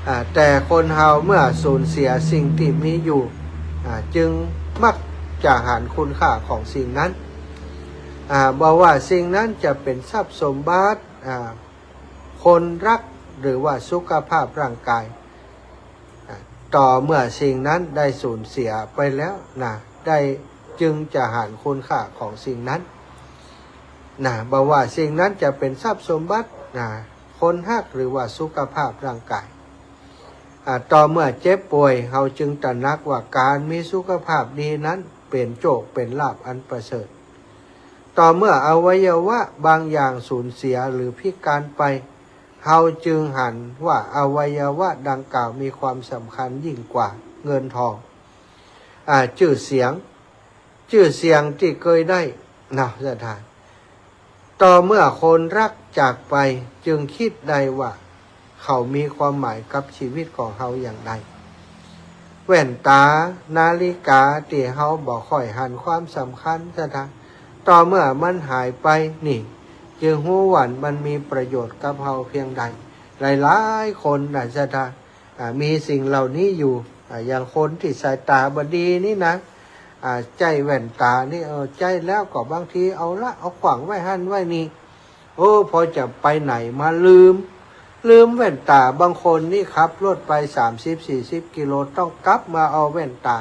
อ่า แต่คนเฮาเมื่อสูญเสียสิ่งตี้มีอยู่ อ่า จึงมักจะหันคุณค่าของสิ่งนั้น อ่า บ่ว่าสิ่งนั้นจะเป๋นทรัพย์สมบัติ อ่า คนฮัก หรือว่าสุขภาพร่างกาย อ่า ต่อเมื่อสิ่งนั้นได้สูญเสียไปแล้วนะ ได้ จึงจะหันคุณค่าของสิ่งนั้นนะ บ่ว่าสิ่งนั้นจะเป๋นทรัพย์สมบัตินะ คนฮัก หรือว่าสุขภาพร่างกาย อ่า ต่อเมื่อเจ็บป่วย เฮาจึงตระหนักว่าก๋านมีสุขภาพดีนั้นเป๋นโจคเป๋นลาภอันประเสริฐ ต่อเมื่ออวัยวะบางอย่างสูญเสียหรือพิการไป เฮาจึงหันว่าอวัยวะดังกล่าวมีความสำคัญยิ่งกว่าเงินทอง อ่า จื้อเสียง จื้อเสียงตี้เกยได้ นะ ศรัทธา ต่อเมื่อคนฮักจากไป จึงกึ๊ดได้ว่า เขามีความหมายกับชีวิตของเฮาอย่างใด แว่นต๋า นาฬิกา ตี้เฮาบ่ค่อยหันความสำคัญ ศรัทธา ต่อเมื่อมันหายไปนี่ จึงฮู้ว่ามันมีประโยชน์กับเฮาเพียงใด หลายๆ คนนะ ศรัทธา อ่า มีสิ่งเหล่านี้อยู่ อ่า อย่างคนตี้สายต๋าบ่ดีนี่นะ อ่า ใจ๊แว่นต๋านี่ เออ ใจ๊แล้วก็บางทีเอาละ เอาขว้างไว้หั้นไว้นี่ โอ้ พอจะไปไหนมาลืม ลืมแว่นต๋า บางคนนี่ขับรถไปสามสิบสี่สิบกิโล ต้องกลับมาเอาแว่นต๋า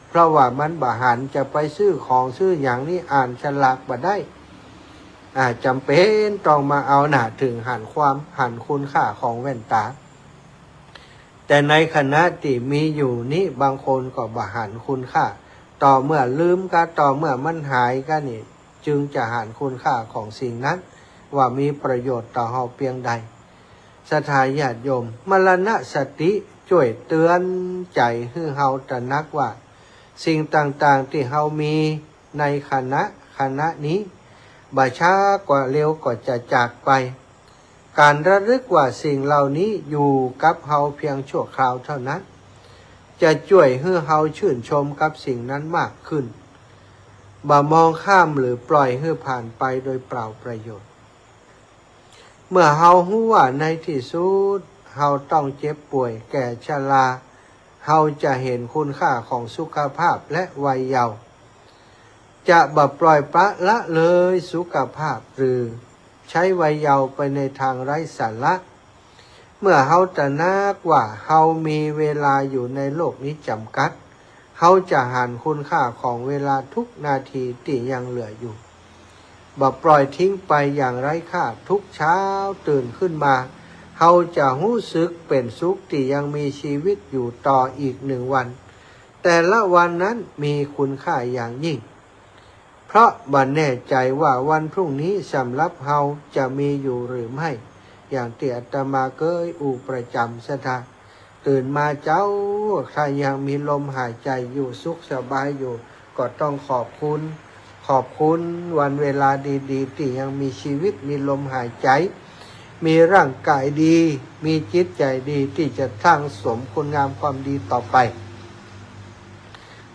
เพราะว่ามันบ่หัน จะไปซื้อของซื้อหยังนี่อ่านฉลากบ่ได้ อ่า จ๋ำเป๋นต้องมาเอานะ ถึงหันความ หันคุณค่าของแว่นต๋า แต่ในขณะตี้มีอยู่นี้ บางคนก็บ่หันคุณค่า ต่อเมื่อลืมกา ต่อเมื่อมันหายกานี่ จึงจะหันคุณค่าของสิ่งนั้น ว่ามีประโยชน์ต่อเฮาเปียงใด ศรัทธาญาติโยม มรณสติจ้วยเตื๋อนใจ๋หื้อเฮาตระหนักว่า สิ่งต่างๆ ตี้เฮามีในขณะ ขณะนี้ บ่ช้ากว่าเร็วก็จะจากไป ก๋านระลึกว่าสิ่งเหล่านี้อยู่กับเฮาเพียงชั่วคราวเท่านั้น จะจ้วยหื้อเฮาชื่นชมกับสิ่งนั้นมากขึ้น บ่มองข้ามหรือปล่อยหื้อผ่านไปโดยเปล่าประโยชน์ เมื่อเฮาฮู้ว่าในที่สุดเฮาต้องเจ็บป่วยแก่ชรา เฮาจะหันคุณค่าของสุขภาพและวัยเยาว์ จะบ่ปล่อยปละละเลยสุขภาพ หรือใจ๊วัยเยาว์ไปในตางไร้สาระ เมื่อเฮาตระหนักว่าเฮามีเวลาอยู่ในโลกนี้จ๋ำกัด เฮาจะหันคุณค่าของเวลาทุกนาทีตี้ยังเหลืออยู่ บ่ปล่อยทิ้งไปอย่างไร้ค่า ทุกเช้าตื่นขึ้นมา เฮาจะฮู้สึกเป๋นสุขตี้ยังมีชีวิตอยู่ต่ออีกหนึ่งวัน แต่ละวันนั้นมีคุณค่าอย่างยิ่ง เพราะบ่แน่ใจ๋ว่าวันพรุ่งนี้สำหรับเฮาจะมีอยู่หรือไม่ อย่างตี้อาตมาเกยอู้ประจ๋ำ ศรัทธา ตื่นมาเจ๊า ถ้ายังมีลมหายใจ๋อยู่ สุขสบายอยู่ ก็ต้องขอบคุณ ขอบคุณวันเวลาดีๆ ตี้ยังมีชีวิต มีลมหายใจ๋ มีร่างก๋ายดี มีจิตใจ๋ดี ตี้จะสั่งสมคุณงามความดีต่อไป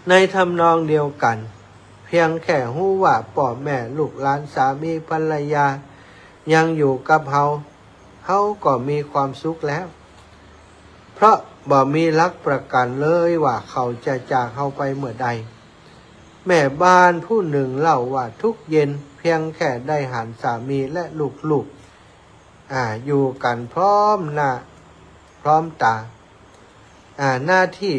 ในทำนองเดียวกั๋น เพียงแค่ฮู้ว่าป้อแม่ลูกหลานสามีภรรยายังอยู่กับเฮา เฮาก็มีความสุขแล้ว เพราะบ่มีหลักประกั๋นเลยว่าเขาจะจากเฮาไปเมื่อใด แม่บ้านผู้นึ่งเล่าว่าทุกเย็นเพียงแค่ได้หันสามีและลูกๆ อ่า อยู่กั๋นพร้อมหน้าพร้อมต๋า อ่า หน้าตี้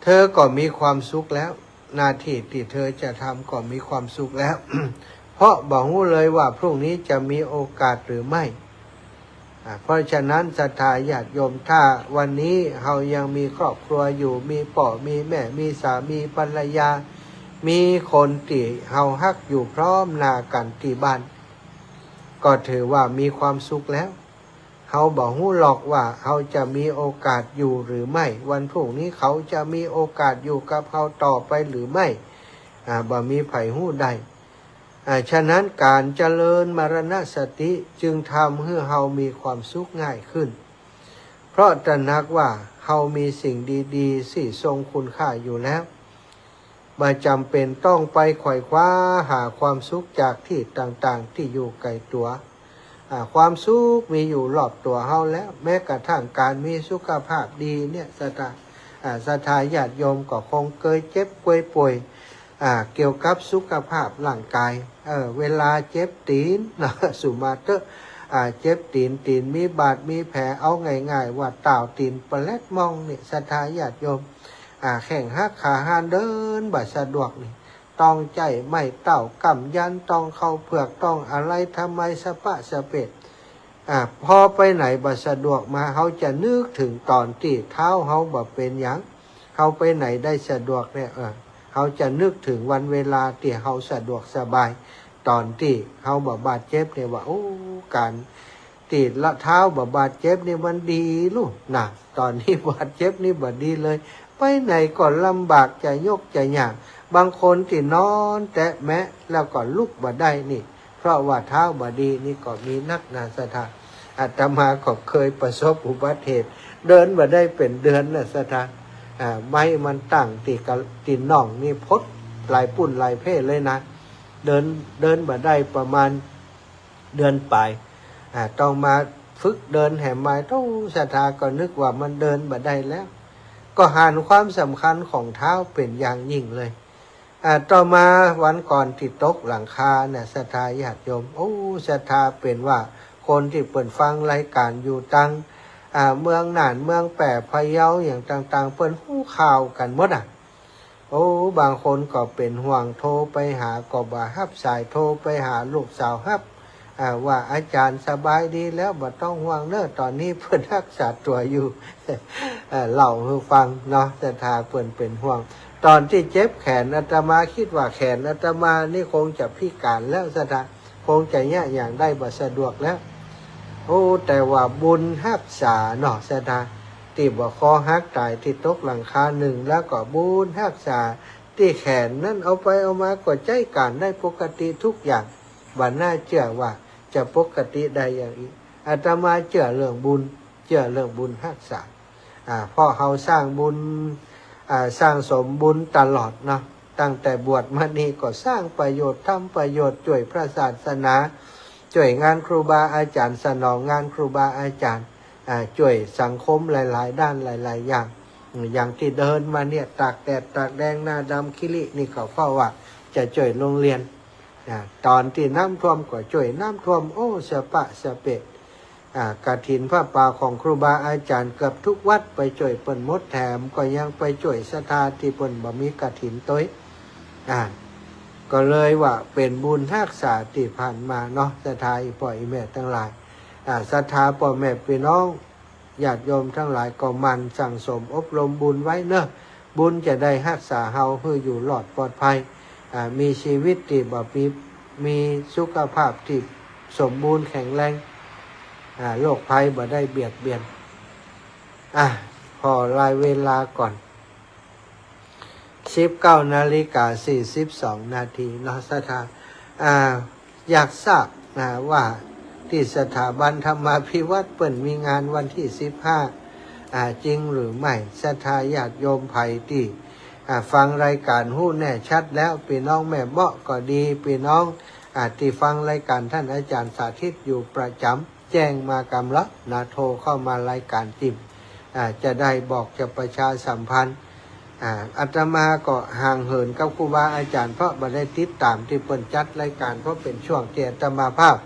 เธอก็มีความสุขแล้ว หน้าตี้ตี้เธอจะทำก็มีความสุขแล้ว เพราะบ่ฮู้เลยว่าพรุ่งนี้จะมีโอกาสหรือไม่ อ่า เพราะฉะนั้นศรัทธาญาติโยม ถ้าวันนี้เฮายังมีครอบครัวอยู่ มีป้อ มีแม่ มีสามีภรรยา มีคนตี้เฮาฮักอยู่พร้อมหน้ากั๋นตี้บ้าน ก็ถือว่ามีความสุขแล้ว เฮาบ่ฮู้หรอกว่าเฮาจะมีโอกาสอยู่หรือไม่ วันพรุ่งนี้เขาจะมีโอกาสอยู่กับเฮาต่อไปหรือไม่ อ่า บ่มีใผฮู้ได้ อ่า ฉะนั้นก๋านเจริญมรณสติจึงทำหื้อเฮามีความสุขง่ายขึ้น เพราะตระหนักว่าเฮามีสิ่งดีๆ ตี้ทรงคุณค่าอยู่แล้ว บ่จ๋ำเป๋นต้องไปไขว่คว้าหาความสุขจากตี้ต่างๆ ตี้อยู่ใก้ตั๋ว อ่า ความสุขมีอยู่รอบตั๋วเฮาแล้ว แม้กระทั่งก๋านมีสุขภาพดีเนี่ย ศรัทธา อ่า ศรัทธาญาติโยมก็คงเกยเจ็บเกยป่วย อ่า เกี่ยวกับสุขภาพร่างกาย เออ เวลาเจ็บตี๋นเนาะ สุมาเต๊อะ อ่า เจ็บตี๋น ตี๋นมีบาดมีแผล เอาง่ายๆ ว่าต้าวตี๋นปะแล็ดมองนี่ ศรัทธาญาติโยม อ่า แข้งหักขาหัน เดินบ่สะดวกนี่ ต้องใจ๊ไม้เต๊าก๊ำยัน ต้องเข้าเฟือก ต้องอะไหล่ทำไมสะปะสะเปะ อ่า พอไปไหนบ่สะดวกมา เฮาจะนึกเถิงต๋อนตี้เท้าเฮาบ่เป๋นหยัง เฮาไปไหนได้สะดวกเนี่ย เออ เฮาจะนึกเถิงวันเวลาตี้เฮาสะดวกสบาย ต๋อนตี้เฮาบ่บาดเจ็บเนี่ยว่า โอ้ ก๋านตี้ละเท้าบ่บาดเจ็บนี่มันดีลู่นะ ต๋อนนี้บาดเจ็บนี่บ่ดีเลย ไปไหนก็ลำบาก จะยกจะย่าง บางคนตี้นอนแตะแมะแล้วก็ลุกบ่ได้นี่ เพราะว่าเท้าบ่ดีนี่ก็มีนักนา ศรัทธา อาตมาก็เคยประสบอุบัติเหตุ เดินบ่ได้เป๋นเดือนนะ ศรัทธา อ่า ไม้มันตั้งตี้กะ ตี้น่องนี่พดหลายปุ้นหลายเพ่เลยนะ เดิน เดินบ่ได้ประมาณเดือนป๋าย อ่า ต้องมาฝึกเดินแหมใหม่ โธ่ ศรัทธาก็นึกว่ามันเดินบ่ได้แล้ว ก็หันความสำคัญของเท้าเป๋นอย่างยิ่งเลย อ่า ต่อมาวันก่อนตี้ตกหลังคาเนี่ย ศรัทธาญาติโยม โอ้ ศรัทธาเป๋นว่าคนตี้เปิ้นฟังรายก๋านอยู่ตัง อ่า เมืองน่าน เมืองแป้ พะเยา อย่างต่างๆ เปิ้นฮู้ข่าวกั๋นหมดอะ โอ้ บางคนก็เป๋นห่วง โทรไปหาก็บ่ฮับสาย โทรไปหาลูกสาวฮับ อ่า ว่าอาจ๋ารย์สบายดีแล้ว บ่ต้องห่วงเน่อ ต๋อนนี้เปิ้นฮักษาตั๋วอยู่ เอ่อ เล่าหื้อฟังเนาะ ศรัทธาเปิ้นเป๋นห่วง ต๋อนตี้เจ็บแขน อาตมาคิดว่าแขนอาตมานี่คงจะพิก๋านแล้ว ศรัทธา คงจะเยียะหยังได้บ่สะดวกแล้ว โอ้ แต่ว่าบุญฮักษาเนาะ ศรัทธา ตี้บ่คอหักต๋าย ตี้ตกหลังคานึ่ง แล้วก็บุญฮักษา ตี้แขนนั้นเอาไปเอามาก็ใจ๊ก๋านได้ปกติทุกอย่าง บ่น่าเจื้อว่าจะปกติได้อย่างอี้ อาตมาเจื้อเรื่องบุญ เจื้อเรื่องบุญฮักษา อ่า เพราะเฮาสร้างบุญ อ่า สั่งสมบุญตลอดเนาะ ตั้งแต่บวชมานี่ก็สร้างประโยชน์ ทำประโยชน์ จ้วยพระศาสนา จ้วยงานครูบาอาจ๋ารย์ สนองงานครูบาอาจ๋ารย์ อ่า จ้วยสังคมหลายๆ ด้านหลายๆ อย่าง อืม อย่างตี้เดินมาเนี่ย ตากแดดตากแดง หน้าดำขี้รินี่ก็เพราะว่าจะจ้วยโฮงเฮียน อ่า ต๋อนตี้น้ำท่วมก็จ้วยน้ำท่วม โอ้ สะปะสะเปะ อ่า กฐินผ้าป่าของครูบาอาจ๋ารย์เกือบทุกวัดไปจ้วยเปิ้นหมด แถมก็ยังไปจ้วยศรัทธาตี้เปิ้นบ่มีกฐินตวย อ่า ก็เลยว่าเป๋นบุญฮักษาตี้ผ่านมาเนาะ ศรัทธาอี่ป้ออี่แม่ตังหลาย อ่า ศรัทธาป้อแม่ปี้น้อง ญาติโยมตังหลายก็หมั่นสั่งสมอบรมบุญไว้เนาะ บุญจะได้ฮักษาเฮาหื้ออยู่รอดปลอดภัย อ่า มีชีวิตตี้บ่มี มีสุขภาพตี้สมบูรณ์แข็งแรง อ่า โรคภัยบ่ได้เบียดเบียน อ่ะ ผ่อลายเวลาก่อน สิบเก้านาฬิกาสี่สิบสองนาทีเนาะ ศรัทธา อ่า อยากทราบนะว่าตี้สถาบันธรรมาภิวัฒน์เปิ้นมีงานวันตี้สิบห้า อ่า จริงหรือไม่ ศรัทธาญาติโยมใผตี้ อ่า ฟังรายก๋านฮู้แน่ชัดแล้ว ปี้น้องแม่เมาะก็ดี ปี้น้อง อ่า ตี้ฟังรายก๋านต้านอาจ๋ารย์สาธิตอยู่ประจ๋ำ แจ้งมากำละนะ โทรเข้ามารายก๋านติ่ม อ่า จะได้บอกจะประชาสัมพันธ์ อ่า อาตมาก็ห่างเหินกับครูบาอาจ๋ารย์ เพราะบ่ได้ติดต๋ามตี้เปิ้นจัดรายก๋าน เพราะเป๋นช่วงตี้อาตมาภาพ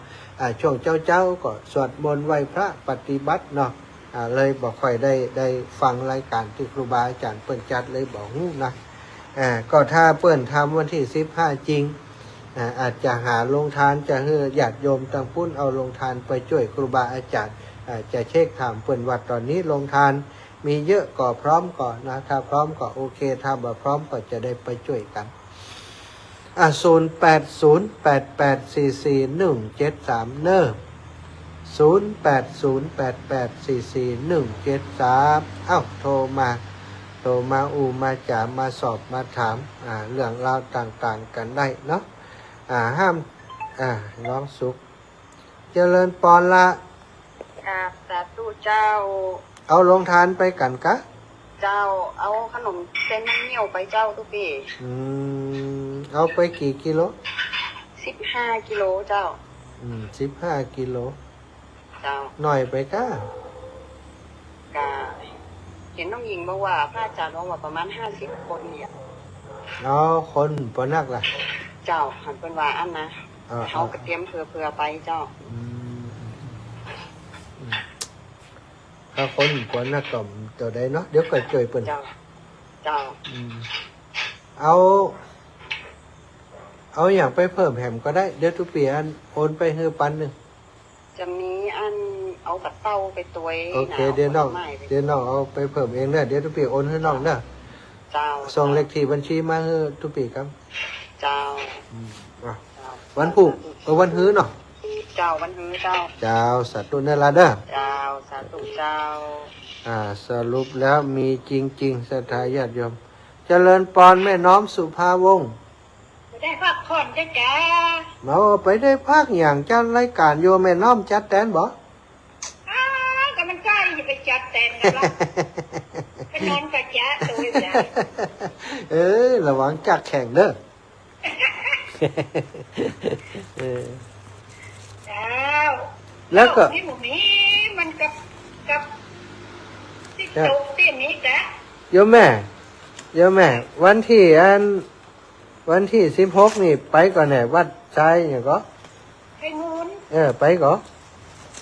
อ่า ช่วงเจ๊าๆ ก็สวดมนต์ไหว้พระปฏิบัติเนาะ อ่า เลยบ่ค่อยได้ ได้ฟังรายก๋านตี้ครูบาอาจ๋ารย์เปิ้นจัด เลยบ่ฮู้นะ อ่า ก็ถ้าเปิ้นทำวันตี้สิบห้าจริง อ่า อาจจะหาโฮงทาน จะหื้อญาติโยมตังปุ้นเอาโฮงทานไปจ้วยครูบาอาจ๋ารย์ อ่า จะเช็คถามเปิ้นว่าต๋อนนี้โฮงทานมีเยอะก่อ พร้อมก่อนะ ถ้าพร้อมก็โอเค ถ้าบ่พร้อมก็จะได้ไปจ้วยกั๋น อ่ะ ศูนย์แปดศูนย์แปดแปดสี่สี่หนึ่งเจ็ดสาม เน้อ ศูนย์แปดศูนย์แปดแปดสี่สี่หนึ่งเจ็ดสาม เอ้า โทรมา โทรมาอู้มาจ๋า มาสอบมาถาม อ่า เรื่องราวต่างๆ กั๋นได้เนาะ อ่า ห้าม อ่า น้องสุข เจริญปอนละ ครับ สาธุเจ้า เอาโฮงตานไปกั๋นกะ เจ้า เอาขนมเส้นน้ำเงี้ยวไปเจ้าตุ๊ปี้ อืม เอาไปกี่กิโล สิบห้ากิโลเจ้า อืม สิบห้ากิโล เจ้า น้อยไปก้า ก็เห็นน้องหญิงบอกว่าพระอาจารย์บอกว่าประมาณห้าสิบคนเนี่ย เอาคนบ่นักละ เจ้า หันเปิ้นว่าอั้นนะ อ่า เฮาก็เตรียมเผื่อๆ ไปเจ้า อืม อืม ถ้าคนบ่นักก็เจ้าได้เนาะ เดี๋ยวก็จ้วยเปิ้น เจ้า เจ้า อืม เอา เอาหยังไปเพิ่มแหมก็ได้ เดี๋ยวตุ๊ปี้อันโอนไปหื้อปันนึ่ง จะมีอันเอากระเต้าไปตวย โอเค นะ เดี๋ยวน้อง เอาผลไม้ไป เดี๋ยวน้องเอาไปเพิ่มเองเน่อ เดี๋ยวตุ๊ปี้โอนหื้อน้องเน่อ เจ้า ส่งเลขที่บัญชีมาหื้อตุ๊ปี้กำ เจ้า อืม อ่ะ เจ้า วันพุธ เออ วันฮื้อเนาะ เจ้า วันฮื้อเจ้า เจ้า สาธุเน่อละเน่อ เจ้า สาธุเจ้า อ่า สรุปแล้วมีจริงๆ ศรัทธาญาติโยม เจริญปอนแม่น้อมสุภาวงศ์ ไปได้พักผ่อนเจ้าจ๋า โอ้ ไปได้พักหยัง จัดรายการอยู่ แม่น้อมจัดแตนบ่ อ้าว ก็มันใกล้จะไปจัดแตนกันละ ไปนอนกะจ๊ะตัวเอง เออ ระวังจักแข็งเน่อ เออ เจ้า แล้วก็ นี่หมู่นี้มันกับ กับ ที่ ครับ ตกที่นี้จ้ะ โยมแม่ โยมแม่ วันที่อัน วันที่สิบหกนี่ไปก่อแหน่ วัดชายหยังก่อ ไปมูล เออ ไปก่อ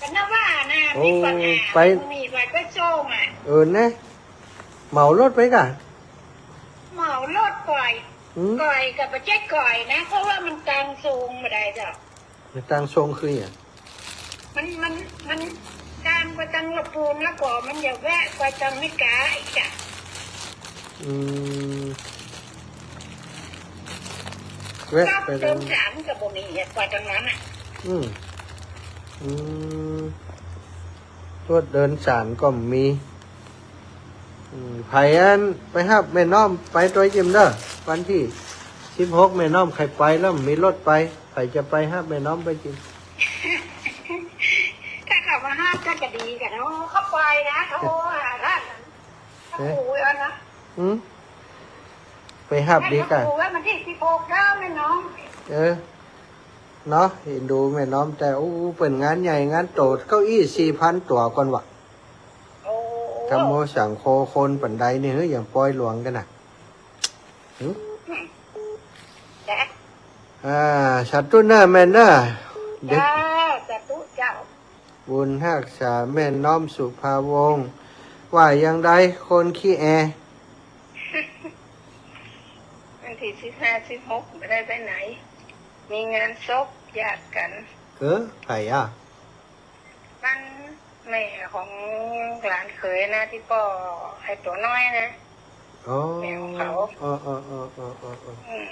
กันนะว่านะ โอ้ มีปัญหา ไป มีไปก็โจ้งอ่ะ เออ นะ เหมารถไปก่ะ เหมารถก่อย อืม ก่อยก็บ่ใจ้ก่อยนะ เพราะว่ามันตางโซงบ่ได้เจ้า ตางโซงคือหยัง มัน มัน มันตางไปตางละปูนแล้วก็มันจะแวะไปตางเมกาอีกจ้ะ อืม แวะไปตาง รถโดยสารก็บ่มีอะ ไปตางนั้นน่ะ อืม อืม รถโดยสารก็มี อืม ใผอันไปฮับแม่น้อมไปตวยจิมเน่อ วันที่สิบหกแม่น้อมใค่ไปแล้วมีรถไป ใผจะไปฮับแม่น้อมไปจิม ถ้าเขามาฮับก็จะดีกันเนาะ เขาไปนะ เขาหาร้านนั้น เอ๊ะ เขาคุยกันนะ อืม ไปฮับดีก่ะ ให้เขาคุยว่าวันที่สิบหกแล้วแม่น้อม เออ เนาะ เอ็นดูแม่น้อม แต่ อู้ เปิ้นงานใหญ่งานโต เก้าอี้สี่พันตั๋วก่อนวะ โอ้ ธัมโมสังโฆ คนปานใดนี่ เฮ้ย อย่างปอยหลวงกั๋นน่ะ หึ จ้ะ อ่า สาธุเน่อแม่เน่อ เดี๋ยว เจ้า สาธุเจ้า บุญฮักษาแม่น้อมสุภาวงศ์ ว่าอย่างใดคนขี้แอ วันที่สิบห้า สิบหกบ่ได้ไปไหน มีงานศพญาติกั๋น เออ ใผอ่ะ มันแม่ของหลานเขยนะ ตี้ป้อไอ้ตั๋วน้อยนะ อ๋อ แม่ของเขา อ๋อ อ๋อ อืม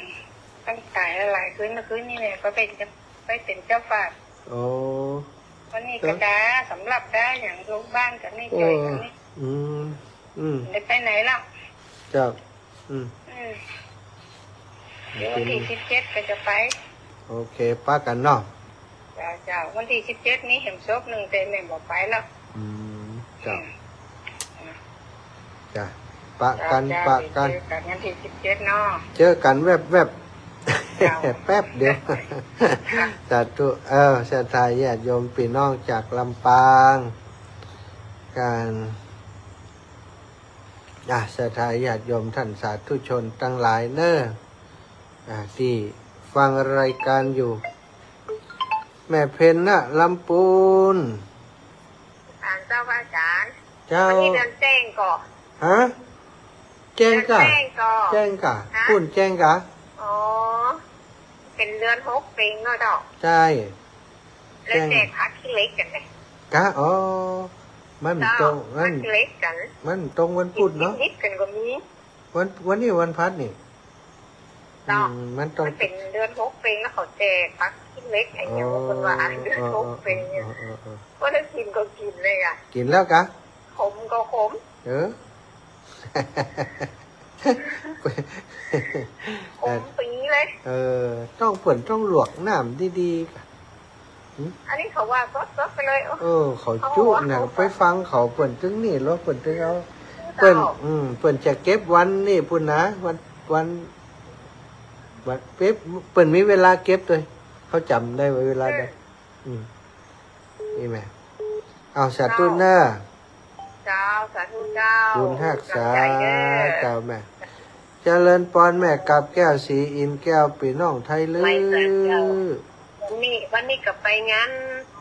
ตั้งต๋ายหลายคืน เมื่อคืนนี่แหละ ก็ไปเป๋น ไปเป๋นเจ้าฝาด อ๋อ วันนี้ก็ เออ จ้า สำรับจ้า อย่างลูกบ้านกั๋นนี่ เออ จ้อยกั๋นนี่ อืม อืม ได้ไปไหนล่ะ จ้ะ อืม อืม เดี๋ยววันตี้สิบเจ็ดก็จะไป โอเค ปะกั๋นเนาะ เจ้า เจ้า วันตี้สิบเจ็ดนี้แหมศพนึ่ง แต่แม่บ่ไปแล้ว อืม เจ้า อืม จ้ะ ปะกั๋น เจ้า ปะกั๋น เจอกั๋นวันตี้สิบเจ็ดเนาะ เจอกั๋นแวบๆ เจ้า แป๊บเดียว ค่ะ สาธุ เออ ศรัทธาญาติโยมปี้น้องจากลำปางกั๋น อ่ะ ศรัทธาญาติโยมท่านสาธุชนตังหลายเน่อ อ่ะ ตี้ฟังรายก๋านอยู่ แม่เพ็ญนะ ลำปูน อ่า เจ้าพระอาจารย์ เจ้า วันนี้เดือนแจ้งก่อ ฮะ แจ้งก่อ เดือนแจ้งก่อ แจ้งก่อ ฮะ ปูนแจ้งก่อ อ๋อ เป๋นเดือนหกเป๋นเนาะเจ้า ใจ้ แล้วแจ้ง แจกผักขี้เหล็กกั๋นเลย กะ อ๋อ มันตรง เจ้า มัน ผักขี้เหล็กกั๋น มันตรงวันพุธเนาะ นิดๆ กั๋นก็มี วัน วันนี้วันพฤหัสนี่ เนาะ อืม มันต้อง มันเป๋นเดือนหกเป๋น แล้วเขาแจกผักขี้เหล็กไอ้เนี่ย อ๋อ คนว่าอันเดือนหกเป๋นเนี่ย เออ เออ เออ เออ ว่าถ้ากิ๋นก็กิ๋นเลยอ่ะ กิ๋นแล้วกะ ขมก็ขม เออ ขมปี๋เลย เออ ต้องเปิ้นต้องลวกน้ำดีๆ อันนี้เขาว่าสดๆ ไปเลย โอ้ เออ เขาจุ๊น่ะ เขาว่า ไปฟังเขา เปิ้นตึงนี่ลอ เปิ้นตึงเอา เปิ้น เจ้า อืม เปิ้นจะเก็บวันนี่ปู้นนะ วัน วัน วัน เก็บ เปิ้นมีเวลาเก็บตวย เขาจ๋ำได้ว่าเวลาใด เออ อืม นี่แม่ เอา สาธุเน่อ เจ้า สาธุเจ้า บุญฮักษา กำลังใจ๋เน่อ เจ้าแม่ เจริญปอนแม่กับแก้ว ศรีอินทร์แก้ว ปี้น้องไทยลื้อ วันนี้ วันนี้ก็ไปงาน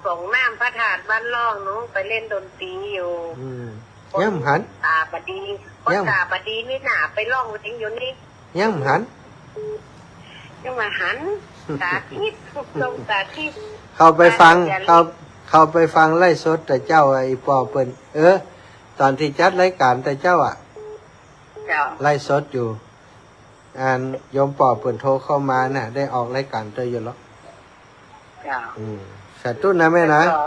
ส่งน้ำพระธาตุบ้านล่องเนาะ ไปเล่นดนตรีอยู่ อืม ยังบ่หัน ต๋าบ่ดี ยัง ต๋าบ่ดีนี่นา ไปล่องเพลงอยู่นี่ ยังบ่หัน ยังบ่หัน สาธิต ส่งสาธิต เข้าไปฟัง มาเดี๋ยวนี้ เข้า เข้าไปฟังไลฟ์สดตะเจ๊าอะ อี่ป้อเปิ้น เออ ต๋อนตี้จัดรายก๋านตะเจ๊าอะ เจ้า ไลฟ์สดอยู่ อันโยมป้อเปิ้นโทรเข้ามาน่ะ ได้ออกรายก๋านตวยอยู่ลอ เจ้า อืม สาธุนะแม่นะ แล้วก็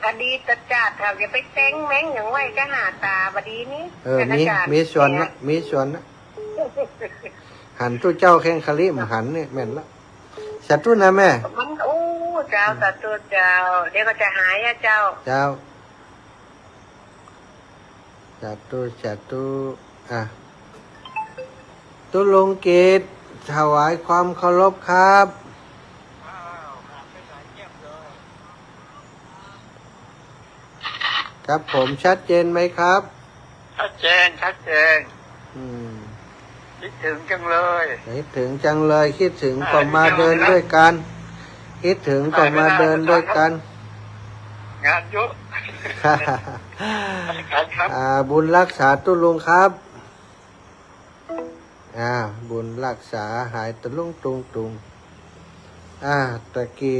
อดีตจาติ ถ้าจะไปแต่งแม่งอย่างไว้ก็หน้าต๋าบ่ดีนี่ เออ มี มีส่วนนะ มีส่วนนะ หันตุ๊เจ้าแข้งคาริมหันนี่แม่นละ สาธุนะแม่ มัน โอ้ เจ้า อืม สาธุเจ้า เดี๋ยวก็จะหายอะเจ้า เจ้า สาธุ สาธุ อ่ะ ตุ๊ลุงกิตติ์ ถวายความเคารพครับ ครับผม ชัดเจนไหมครับ ชัดเจน ชัดเจน อืม คิดถึงจังเลย คิดถึงจังเลย คิดถึงก็มาเดินด้วยกัน คิดถึงก็มาเดินด้วยกัน งานเยอะ ครับ อ่า บุญรักษาตุ๊ลุงครับ อ่า บุญรักษาหายตะลุงตุงตุง อ่า ตะกี้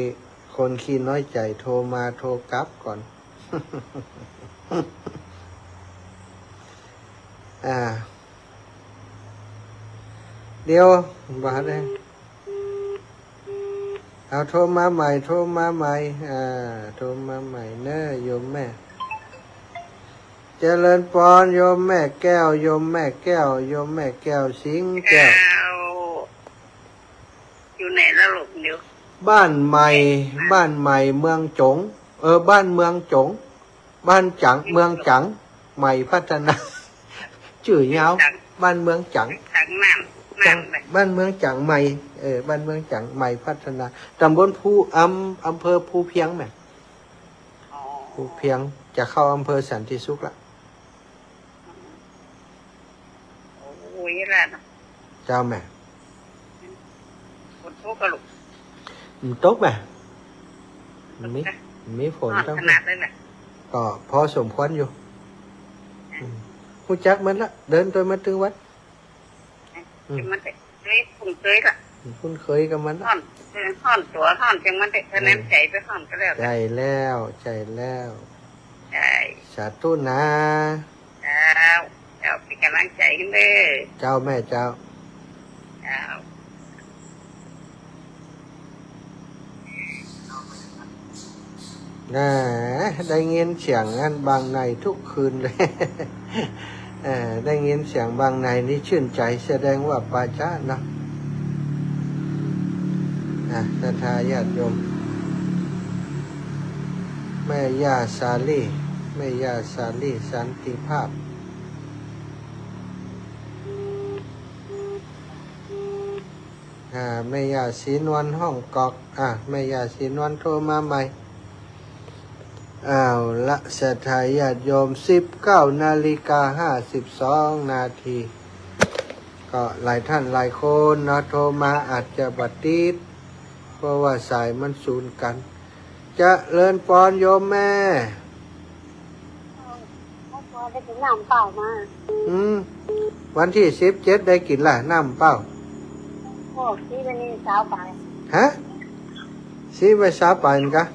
คนขี้น้อยใจ๋โทรมา โทรกลับก่อน อ่า เดี๋ยว บ่าได้ เอา โทรมาใหม่ โทรมาใหม่ อ่า โทรมาใหม่เน่อ โยมแม่ เจริญปอน โยมแม่แก้ว โยมแม่แก้ว โยมแม่แก้ว สิงห์แก้ว แก้ว อยู่ไหนล่ะลูก เดี๋ยว บ้านใหม่ บ้านใหม่เมืองจ๋ง เออ บ้านเมืองจ๋ง บ้านจ๋ง เมืองจ๋ง ใหม่พัฒนา จื้อยาว จ๋ง บ้านเมืองจ๋ง จ๋งนั่น จ๋ง นั่นแหละ บ้านเมืองจ๋งใหม่ เออ บ้านเมืองจ๋งใหม่พัฒนา ตำบลภู อำ อำเภอภูเพียงแม่ อ๋อ ภูเพียง จะเข้าอำเภอสันติสุขละ โอ้ย ละเนาะ เจ้าแม่ ฝนตกกะลูก มันตกแม่ มันมี มันมีฝน ฮ้อน ตก ขนาดเลยแหละ ก็พอสมควรอยู่ อืม ฮู้จักมันละ เดินตวยมาตึงวัด อืม มันจะ เฮ้ย คุ้นเคยละ คุ้นเคยกับมันละ ฮ้อน เออ ฮ้อนตั๋วฮ้อนจังมันเถอะ คะแนน เออ ใจ๋ไปฮ้อนก็แล้วกัน ใจ๋แล้ว ใจ๋แล้ว ใจ๋ สาธุนะ เจ้า เจ้า เป๋นก๋ำลังใจ๋หื้อเน่อ เจ้าแม่เจ้า เจ้า อ่า ได้ยินเสียงอันบางในทุกคืนเลย เออ ได้ยินเสียงบางในนี่ชื่นใจ๋ แสดงว่าป่าจ๊าเนาะ อ่ะ ศรัทธาญาติโยม แม่ย่าสาลี แม่ย่าสาลีสันติภาพ อ่า แม่ย่าศรีนวลห้องกอก อ่า แม่ย่าศรีนวลโทรมาใหม่ เอาละ ศรัทธาญาติโยม สิบเก้านาฬิกาห้าสิบสองนาที ก็หลายท่านหลายคนเนาะ โทรมาอาจจะบ่ติด เพราะว่าสายมันสูนกั๋น เจริญปอนโยมแม่ เมื่อวานได้กินน้ำเปล่ามา อืม วันตี้สิบเจ็ดได้กิ๋นละ น้ำเปล่า โอ้ ซี้ไว้นี่ซาวปาย ฮะ ซี้ไว้ซาวปายเหมือนกั๋น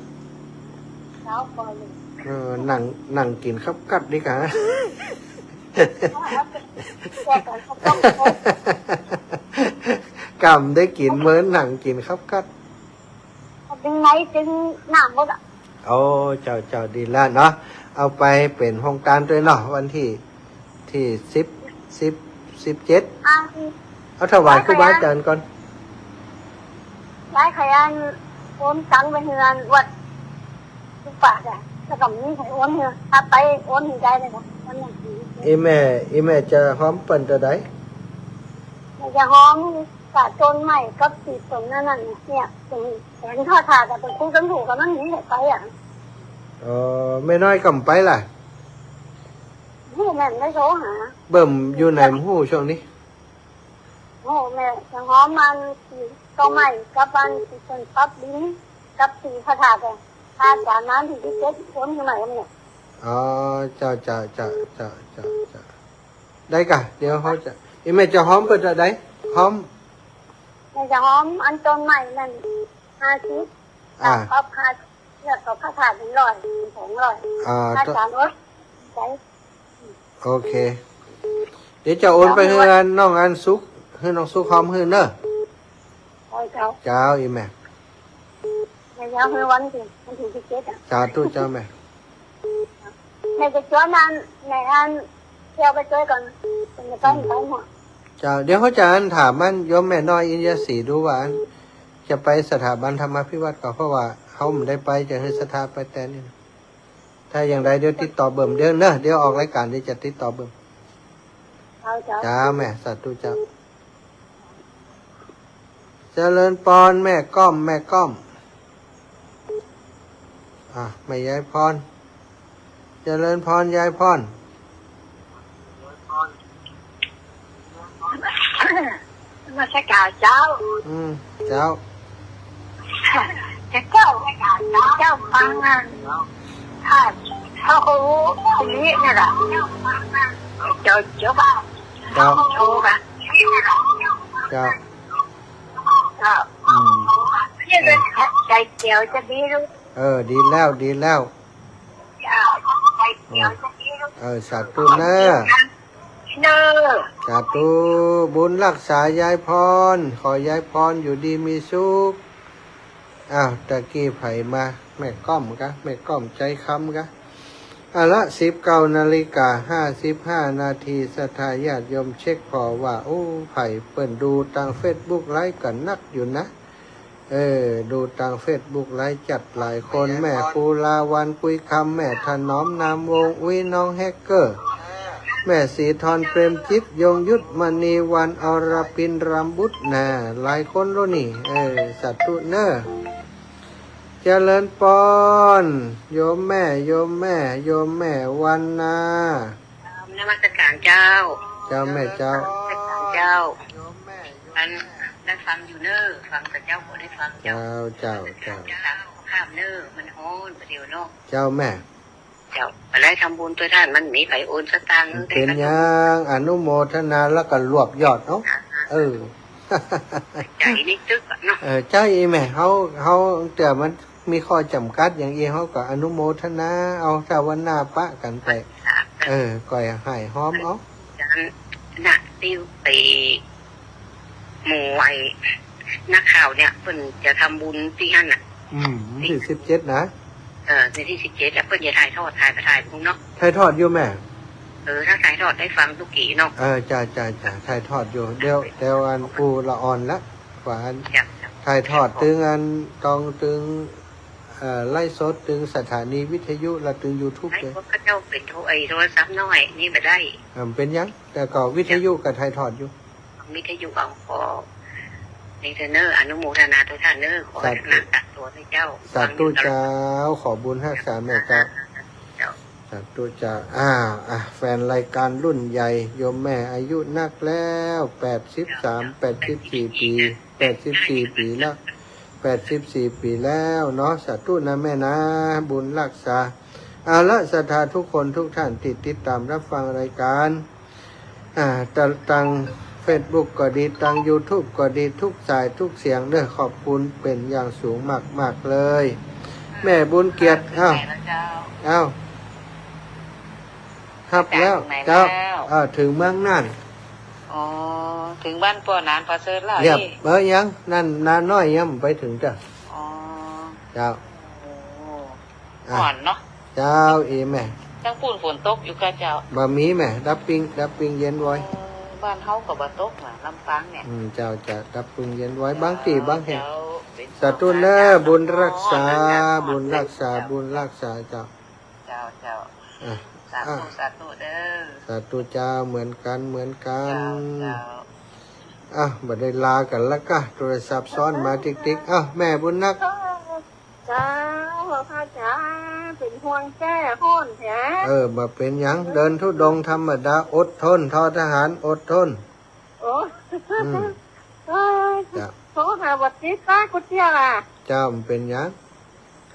ซาวปาย เออ นั่ง นั่งกิ๋นคับกัดดีกว่า เอา เอา เอา เอา กำได้กิ๋นเมิน นั่งกิ๋นคับกัด เอาตึงไหนตึงน้ำหมดอะ โอ้ เจ้า เจ้า ดีแล้วเนาะ เอาไปเป๋นโฮงตานตวยเนาะ วันตี้ ตี้สิบ สิบ สิบเจ็ด อ่า เอาถวายครูบาอาจ๋ารย์ก่อน ยายขยันโอนตังค์ไปเฮือนวัดทุกบาทอะ แล้วก็มีใครโอนเฮือ ถ้าไปโอนให้ยายเลยนะ วันนี้ อีแม่ อีแม่จะฮ้อมเปิ้นเต้าใด แม่จะฮ้อมกับต้นไม้กับตี้ต้นนั้นน่ะเนี่ย เห็นเขาถ่ายแต่เป็นคู่กันถูกกันนั่นนี่ไปอะ อ๋อ แม่น้อยก็บ่ไปละ ฮู้แม่นได้โทรหา เบิ่มอยู่ไหนบ่ฮู้ช่วงนี้ โอ้ แม่จะฮ้อมมันตี้ต้นไม้กับอันตี้เปิ้นปรับดินกับตี้พระธาตุอะ พระอาจ๋ารย์มาตี้สิบเจ็ดคนอยู่ไหนเนี่ย อ๋อ เจ้า เจ้า ได้ก่ะ เดี๋ยวเขาจะ อีแม่จะฮ้อมเปิ้นเต้าใด ฮ้อม แม่จะฮ้อมอันต้นไม้นั่นห้าสิบ อ่า กับพระ แล้วก็พระธาตุหนึ่งร้อย สองร้อย อ่า อาจ๋ารย์ โอ๊ย ใส่ โอเค เดี๋ยวจะโอนไปหื้ออันน้องอันสุข หื้อน้องสุขฮ้อมหื้อเน่อ โอ้ย เจ้า เจ้า อีแม่ เดี๋ยวหื้อวันตี้ วันตี้สิบเจ็ดอะ สาธุเจ้าแม่ แม่จะจวนอัน แม่อัน เที่ยวไปจวยก่อน จะไป ไปหมด เจ้า เดี๋ยวเขาจะอันถามอันโยมแม่น้อยอินทยศรีดูว่าอัน จะไปสถาบันธรรมาภิวัตน์ก่อ เพราะว่าเขาบ่ได้ไป จะหื้อศรัทธาไปแตนนี่นะ ถ้าอย่างใดเดี๋ยวติดต่อเบิ่ม เดี๋ยวเน่อ เดี๋ยวออกรายการเดี๋ยวจะติดต่อเบิ่ม เจ้า เจ้า เจ้าแม่ สาธุเจ้า เจริญปอนแม่ก้อม แม่ก้อม อ่ะ แม่ยายพร เจริญพรยายพร นมัสการเจ้า อืม เจ้า เจ้า เจ้าฟังอ่ะ ถ้า ถ้าเขารู้ตรงนี้เนี่ยแหละ เจ้า เจ้า เจ้า โทรมา เจ้า เจ้า อืม เนี่ยเป็นใจเดียวจะดีรู้ เออ ดีแล้ว ดีแล้ว เออ สาธุเน่อ เน่อ สาธุ บุญรักษายายพร ขอยายพรอยู่ดีมีสุข อ้าว ตะกี้ใผมา แม่ก้อมกะ แม่ก้อมใจคำกะ เอาละ สิบเก้านาฬิกาห้าสิบห้านาที ศรัทธาญาติโยมเช็คผ่อว่า โอ้ ใผเปิ้นดูตางเฟซบุ๊กไลฟ์กั๋นนักอยู่นะ เออ ดูตางเฟซบุ๊กไลฟ์จัดหลายคน แม่ภูลาวัน กุยคำ แม่ถนอม นามวงศ์ อุ๊ย น้องแฮกเกอร์ แม่ศรีธร เปรมจิต ยงยุทธ มณีวัน อรพิน รำบุตร น่ะ หลายคนแล้วนี่ เออ สาธุเน่อ เจริญปอน โยมแม่ โยมแม่ โยมแม่วันนา นมัสการเจ้า เจ้าแม่เจ้า นมัสการเจ้า อันได้ฟังอยู่เน่อ ฟังแต่เจ้าก็ได้ฟังเจ้า เจ้า เจ้า เจ้า ข้ามเน่อ มันฮ้อนประเดี๋ยวเนาะ เจ้าแม่ เจ้า ไปได้ทำบุญตวยต้าน มันมีใผโอนสตางค์ เป๋นหยัง อนุโมทนาแล้วก็รวบยอดเนาะ เออ ใจนี่ตึกอะเนาะ เออ ใจ้แม่ เฮา เฮา แต่มันมีข้อจำกัดอย่างอี้ เฮาก็อนุโมทนาเอา ถ้าวันหน้าปะกั๋นไป เออ ก่อยหายฮ้อมเอา น่ะ ตี้ไป หมู่ไอ้นักข่าวเนี่ย เปิ้นจะทำบุญตี้หั้นน่ะ อืม วันตี้สิบเจ็ดนะ เออ วันตี้สิบเจ็ดอะ เปิ้นจะถ่ายทอด ถ่ายไปถ่ายพุ้นเนาะ ถ่ายทอดอยู่แม่ เออ ถ้าถ่ายทอดได้ฟังตุ๊กี้เนาะ เออ จ้า จ้า จ้า ถ่ายทอดอยู่ เดี๋ยว เดี๋ยวอันปูละอ่อนละ ว่าอัน จ้ะ จ้ะ ถ่ายทอดตึงอัน ตองตึง เอ่อ ไลฟ์สดตึงสถานีวิทยุ และตึงยูทูบ ไลฟ์สด เลย เขาเจ้าเป๋นโทร ไอ้โทรศัพท์น้อย นี่บ่ได้ อ่า เป๋นหยัง แต่ก็วิทยุก็ถ่ายทอดอยู่ วิทยุเอา ขอ นี่เถอะเน่อ อนุโมทนาตวยต้านเน่อ ขอ สาธุ ให้นางตักตวงให้เจ้า สาธุเจ้า ขอบุญฮักษาแม่เจ้า เจ้า สาธุเจ้า อ่า อ่ะ แฟนรายการรุ่นใหญ่ โยมแม่อายุนักแล้ว แปดสิบสาม แปดสิบสี่ปี แปดสิบสี่ปีแล้ว แปดสิบสี่ปีแล้วเนาะ สาธุนะแม่นะ บุญรักษา เอาละ ศรัทธาทุกคนทุกท่านที่ติดตามรับฟังรายการ อ่า ตะ ตางเฟซบุ๊กก็ดี ตางยูทูบก็ดี ทุกสายทุกเสียงเด้อ ขอบคุณเป๋นอย่างสูงมากๆ เลย แม่บุญเกียรติ อ้าว อ้าว ฮับแล้ว มาจากไหน เจ้า แล้ว อ่า เถิงเมืองน่าน อ๋อ เถิงบ้านป้อหนานประเสริฐแล้ว เรียบ นี่ เอ้ย ยัง นั่น นาน้อยยังบ่ไปเถิงเจ้า อ๋อ เจ้า โอ้ อ่ะ ฮ้อนเนาะ เจ้า อีแม่ ตางปู้นฝนตกอยู่ก่อเจ้า บ่มีแม่ ดับปิ้ง ดับปิ้งเย็นไว้ เออ บ้านเฮาก็บ่ตกนะ ลำปางเนี่ย อืม เจ้า จะดับปึงเย็นไว้ เจ้า บางตี้บางแห่ง เจ้า เป๋น สาธุเน่อ เจ้า บุญรักษา เจ้า บุญรักษา เจ้า บุญรักษา เจ้า เจ้า เจ้า อ่ะ สาธุ อ่ะ สาธุเน่อ สาธุเจ้า เหมือนกั๋น เหมือนกั๋น เจ้า เจ้า อ่ะ บ่ได้ลากั๋นละก้า โทรศัพท์ซ้อนมาติ๊กๆ อ้าว แม่บุญนัก เจ้า พระอาจารย์ เป๋นห่วงแก้ฮ้อนแท้ เออ บ่เป๋นหยัง เดินธุดงค์ธรรมดา อดทน ทอทหาร อดทน โอ้ อืม เอ้ย จ้ะ โทรหาบ่ติด ตากูเตี้ยล่ะ เจ้า บ่เป๋นหยัง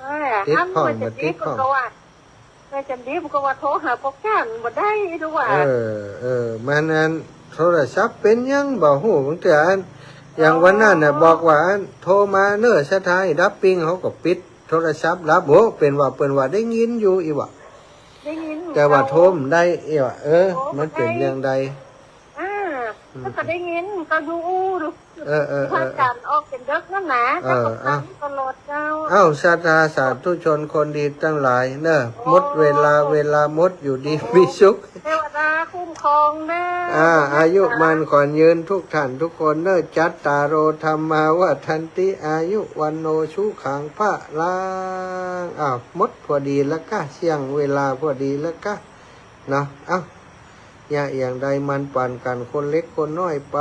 เอ้ย ติดพ่อง อัน บ่ติดพ่อง มันจะดีกูก็ว่า แต่จันดีมันก็ว่าโทรหาพวกท่านบ่ได้ดูว่า เออ เออ มันอันโทรศัพท์เป๋นหยังบ่ฮู้ บางเตื้ออัน อย่างวันนั้นน่ะ อ๋อ บอกว่าอันโทรมาเน่อ สถานีดับปิง เขาก็ปิดโทรศัพท์ลับ โอ้ เป๋นว่า เปิ้นว่าได้ยินอยู่อี้หว่า ได้ยิน แต่ว่า เจ้า โทรบ่ได้อี้หว่า เออ โทรบ่ได้ มันเป๋นอย่างใด อ่า อืม แล้วก็ได้ยิน ก็ดูอู้ดู เออ เออ เออ พระอาจารย์ออกเป๋นเดิ็กนั่นนะ เออ แล้วก็ฟัง อ่ะ ตลอดเจ้า เอ้า ศรัทธาสาธุชนคนดีตังหลายเน่อ โอ้ หมดเวลา เวลาหมด อยู่ดี โอ้ มีสุข เทวดาคุ้มครองเน่อ อ่า อายุมั่นขวัญยืนทุกท่านทุกคนเน่อ จัตตาโร ธัมมา วัฑฒันติ อายุ วัณโณ สุขัง พะลัง อ้าว หมดพอดีละก้า เสี้ยงเวลาพอดีละก้า เนาะ เอ้า เยียะอย่างใดหมั่นปานกั๋น คนเล็กคนน้อยไป